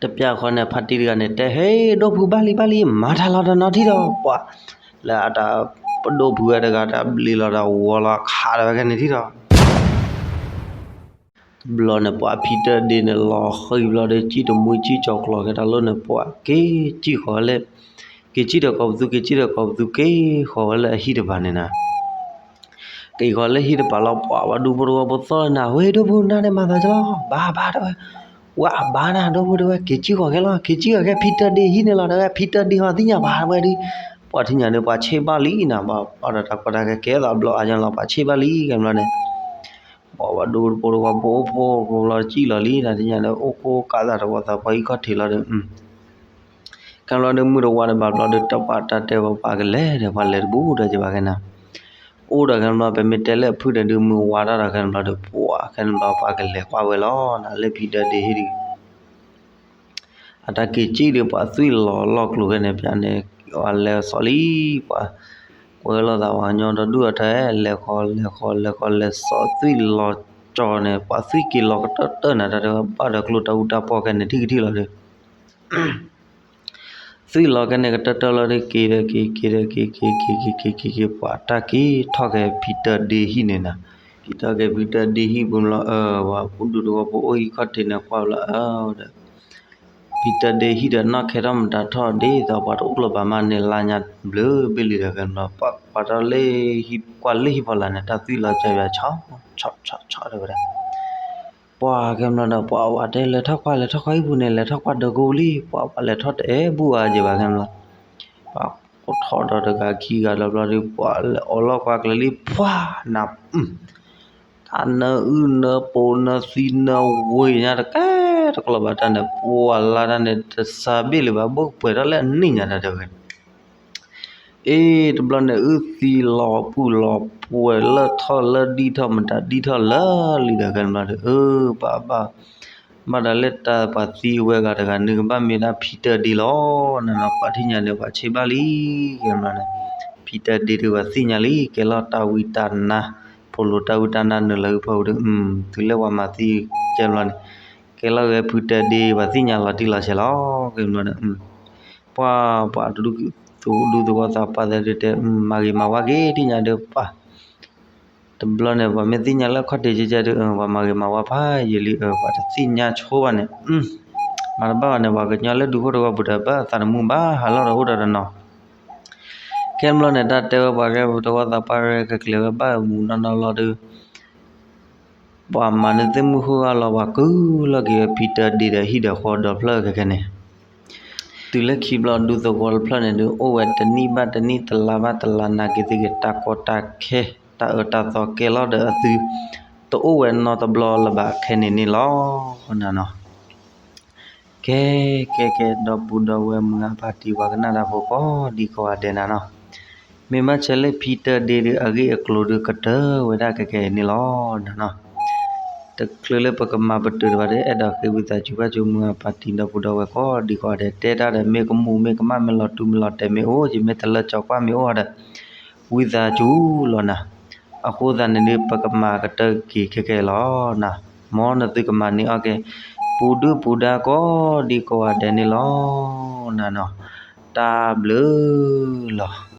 ၤ, တပျၢ်ဃီန့ၣ် ဖါတံၢ်တဂၤန့ၣ် တဲ ဟ့ၣ် ဒိၣ်ဖုဘၣ်လံဘၣ်လံ မၤတၢ်လီၤတနီၤထံၣ်ဒီး ပှၤ လၢအတၢ်ပဒိၣ်ဖုဝဲတဂၤ တၢ်ဘျ့လီၤတၢ်ဝီလီၤခးဒီးဝဲကဲန့ၣ်ထံၣ်ဒီး တဘျီန့ၣ် ပှၤဖံတၢဒ့န့ၣ် လီၤဃံၤဘျီဒီး စံၣ်တမှံစံၣ်ကၠီၤကျီၤကဲတၢ်လီၤန့ၣ် ပှၤက့ၤစံၣ်ဃီၤလၢ က့ၤစံၣ်ဒီးကိးပသူ က့ၤစံၣ်ဒီးကိးပသူ က့ၤဃီၤဝဲလၢအဟံၣ်တပၤန့ၣ်နၤ က့ၤဃီၤလၢဟံၣ်တပၤလီၤ ပှၤဘၣ်ဒူဖိတဝီဖိသီၣ်လၢနၤ ဝဲဒိၣ်ဖုနၤန့ၣ် မၤသးကလီၤ ဘၣ်ဘၣ်တဲဝဲ ဝဲအဘၣ်နၤ ဒိၣ်ဖုတဲဝဲ က့ၤစံၣ်ဃီၤကဲလီၤ က့ၤစံၣ်ဃီၤကဲ ဖံတၢဒ့ဟံၣ်န့ၣ်လီၤ တဲဝဲ ဖံတၢဒ့ဟီသ့ၣ်ညါဘၣ်ဝဲဒီး ပှၤထံၣ်ညါဒီး ပှၤဆ့ၣ်ဘၣ်လံနၤ ဘၣ်အီၤဒီးတၢ်ကီတၢ်ခဲကဲသိးဘျီအါညါလီၤ ပှၤဆ့ၣ်ဘၣ်လံ ကဲဘျီန့ၣ် ပှၤဘၣ်ဒူဖိတဝီဖိအိၣ်ဖိကျိၤလီၤ စံၣ်လီၤလံ တၢ်ထံၣ်ညါဒီး အိၣ်ကိးကးသးတဝီသးပှၢ်ဟံၣ်ခီၣ်ထံးလီၤဒီး ကဲဘျီဒီး မုၢ်တဝါတဘၣ်ဘျီဒီး တပှၤတၢ်တဲဝဲ ပှၤကလဲၤဒီး ပှၤလဲၤတဘူးဒီး ယဘၣ်ကဲနၤ အိၣ်ဒီးကဲဘျီ ပမ့ၢ်တဲလၢအဖုၣ်ဒီး ဒုးမုၢ်ဝါတၢ်ဒီး ကဲဘျီဒီး ပှၤ ကဲဘျီ ပှၤကလဲၤကွၢ်ဝဲလီၤ နၤလၢဖံတၢဒ့ဟံၣ်ဒီး အတၢ်က့ၤစံၣ်ဒီး ပှၤသွံၣ်လီၤလီၢ်ကျိၤခဲန့ၣ် ပျၢ်န့ၣ် ပှၤလဲၤစီၤလံ ပှၤ ကွဲလီၤသးပှၤကညီဒီဒူၣ်အထၢ လဲၤဃီ လဲၤဃီ လဲၤဃီ လဲၤစီၤသွံၣ်လီၤကၠီၤန့ၣ် ပှၤသွံၣ်က့ၤလီၤကတၢၢ်တၢၢ်နၤ တၢ်တဲဝဲဘၣ်ဒီးကျိတၢ်အူတၢ်ပီၢ်ခဲန့ၣ် ထံၣ်ကထံၣ်လီၤဒီး သွံၣ်လီၤခဲန့ၣ်ကတၢၢ်တၢၢ်လီၤဒီး က့ၤဒီးက့ၤ က့ၤဒီးက့ၤ က့ၤက့ၤ က့ၤက့ၤ က့ၤက့ၤ ပှၤတၢ်က့ၤထီၣ်က့ၤဖံတၢဒ့ဟံၣ်န့ၣ်နၤ က့ၤထီၣ်က့ၤဖံတၢဒ့ဟံၣ်ပူၤလီၤ အၢ ပှၤဒူသဝီဖိအိၣ်ဟံၣ်ခီၣ်ထံးန့ၣ် ကွၢ်လီၤ အၢ ဒီး ဖံတၢဒ့ဟံၣ်ဒီး နီၣ်ခဲထီၣ်မတၤထီၣ်ဒ်သိးပှၤတအိၣ်လၢၤဘၣ်မးန့ၣ် လါညါဘျုးဘ့ၣ်လံဒီး ကဲဘျီ ပှၤကွၢ်ထီၣ်လၢ ကွၢ်လၢဟံၣ်ဖီလာ်န့ၣ် တၢ်သွံၣ်လီၤကၠီၤယွၤဆီ ဆီဆီဆီတဲဝဲဒၣ် ပှၤကဲဘျီဒီး ပှၤဝဲတဲ လဲၤထီၣ်ကွၢ် လဲၤထီၣ်ကွၢ်ဟံၣ်ပူၤန့ၣ် လဲၤထီၣ်ကွၢ်ဒီးကိးလံ ပှၤပှၤလဲၤထီၣ်တအဲၣ်ဘူၣ်အါယဲဘၣ် ကဲဘျီ ပှၤကိးထီၣ်ဒီးတဂၤခံဂၤဒီးဘျီဒီး ပှၤလဲၤအီၤလီၢ်ကွၢ်ကျဲလံ ပှၤနၤ တၢ်နၢအုၣ်နၢပိာ်နၢသံနၢဝ့ၤညါတကဲတကျီၤဘၣ်တၢ်န့ၣ် ပှၤလါတၢ်န့ၣ် တစၢ်ဘ့ၣ်လၢၤဘၣ် ဘၣ်ပှဲၤထီၣ်လၢအနံၣ်ညါတၢ်တဲဝဲ အ့ တဘျီန့ၣ် အုၣ်သံလီၤပုၢ်လီၤပှဲၤလၢထီၣ်လၢဒံၣ်ထီၣ် မတၤဒံၣ်ထီၣ်လၢာ်လံဒီး ကဲဘျီဒီး အၢ ပှၤဘၣ် ဘၣ်ဒီးလၢတၢ်ပှၤသံဝဲဂၤတဂၤ နကဘၣ်မ့ၢ်ဒၣ်ဖံတၢဒ့လီၤ နၤနီၤ ပှၤထံၣ်ညါန့ၣ် ပှၤဆ့ၣ်ဘၣ်လံ ကဲဘျီန့ၣ် ဖံတၢဒ့ဒီးပှၤသ့ၣ်ညါလံ ကဲလီၤတၢ်ဝံတၢ်နါ ဖိလိၤတၢ်ဝံတၢ်နါနုာ်လီၤဟုဖီဒီး တုၤလၢပှၤမၤသံကဲဘျီန့ၣ် ကဲလီၤဂဲၤဖံတၢဒ့ ပှၤသ့ၣ်ညါလီၤတံၢ်လီၤဆဲးလီၤ ကဲဘျီန့ၣ် ပှၤ ပှၤတဒူ ဒူသဝီသးပှၢ်သးဒုးတဲ မၤဂ့ၤမၤဝါက့ၤ ထံၣ်ညါဒီးပှၤ တဘျီန့ၣ် ပှၤမ့ၢ်သ့ၣ်ညါလၢအခီၣ်ထံးကဲကဲဒီး ပှၤမၤဂ့ၤမၤဝါဖးယံာ်လံ ပှၤတသ့ၣ်ညါဆိဘၣ်န့ၣ် မၤတဘၣ်ဘၣ်န့ၣ် ပှၤကညီလၢဒူဖိတဝီပူၤဒီး ဘၣ်သးတမူဘၣ် ဟးလီၢ်ဒီးအိၣ်ဒီးတနီၤ ခဲဘျီန့ၣ် တၢ်တဲဝဲပှၤကဲပတဝီသးပှၢ်ရဲ ကကျဲၤဝဲဘၣ်မူနီၢ်နီၢ်လီၤဒီး ပှၤမၤနၢၤသ့ၣ်မုၢ်ဃုဂၤလီၤ ပှၤကုၢ်လီၤက့ၤဝဲဖံတၢဒ့ဒီးဟံၣ်ဒီးဃီဒီဖျၢၣ်ခဲခဲန့ၣ် တုၤလၢခံဘျီဒူသဝီတဖျၢၣ်န့ၣ်ဒီး အိၣ်ဝဲတနံၣ်ဘၣ်တနံၣ် တလါဘၣ်တလါ နာ်က့ၤသက့ၤတၢ်ကီတၢ်ခဲ တၢ်အၢတၢ်သီကဲလီၤဒီးအသု တအိၣ်ဝဲနီတဘျီလၢၤဘၣ်ခဲန့ၣ်န့ၣ်လီၤ နၤနီၤ ကဲ ကဲ ကဲ ဒီပုၢ်ဒီဝဲၢ်မုၢ်ဂၤဖါတံၢ် ပှၤကနၣ်တၢ်ဖိကိးဒံကိးဂၤဒဲးနၤနီၤ မ့ၢ်ဘၣ်ဆၣ်လၢဖံတၢဒ့ဒီးအဂ့ၢ်အကျိၤဒီးကတၢၢ်ဝဲဒၣ်ကဲကဲန့ၣ်လီၤနၤနီၤ တချုးလၢပကမၤပတုာ်တဘၣ်ဒီး အဲၣ်ဒိးဃ့ဝံသးစူၤဘၣ်စူၤမုၢ်ဂၤဖါတံၢ်ဒီပုၢ်ဒီဝဲၢ်ကိးဒံကိးဂၤဒဲး တဲတၢ်ဒီး မ့ၢ်ကမူးမ့ၢ်ကမၣ် မ့ၢ်လီၤတူၢ်မ့ၢ်လီၤတဲာ်မ့ၢ်အိၣ် ယမ့ၢ်တလၢကၠီၤကွၢ်မ့ၢ်အိၣ်ဒီး ဝံသးစူၤလီၤနၤ အဃိသတးန့ၣ်ဒီး ပကမၤကတၢၢ်က့ၤခဲကဲလီၤနၤ မ်နသုကမၤန့ၢ်အီၣ်က့ၤ ပူၤဒုၣ်ပူၤဒါကိးဒံကိးဂၤဒဲးန့ၣ်လီၤ နၤနီၤ တၢ်ဘျုးလီၤ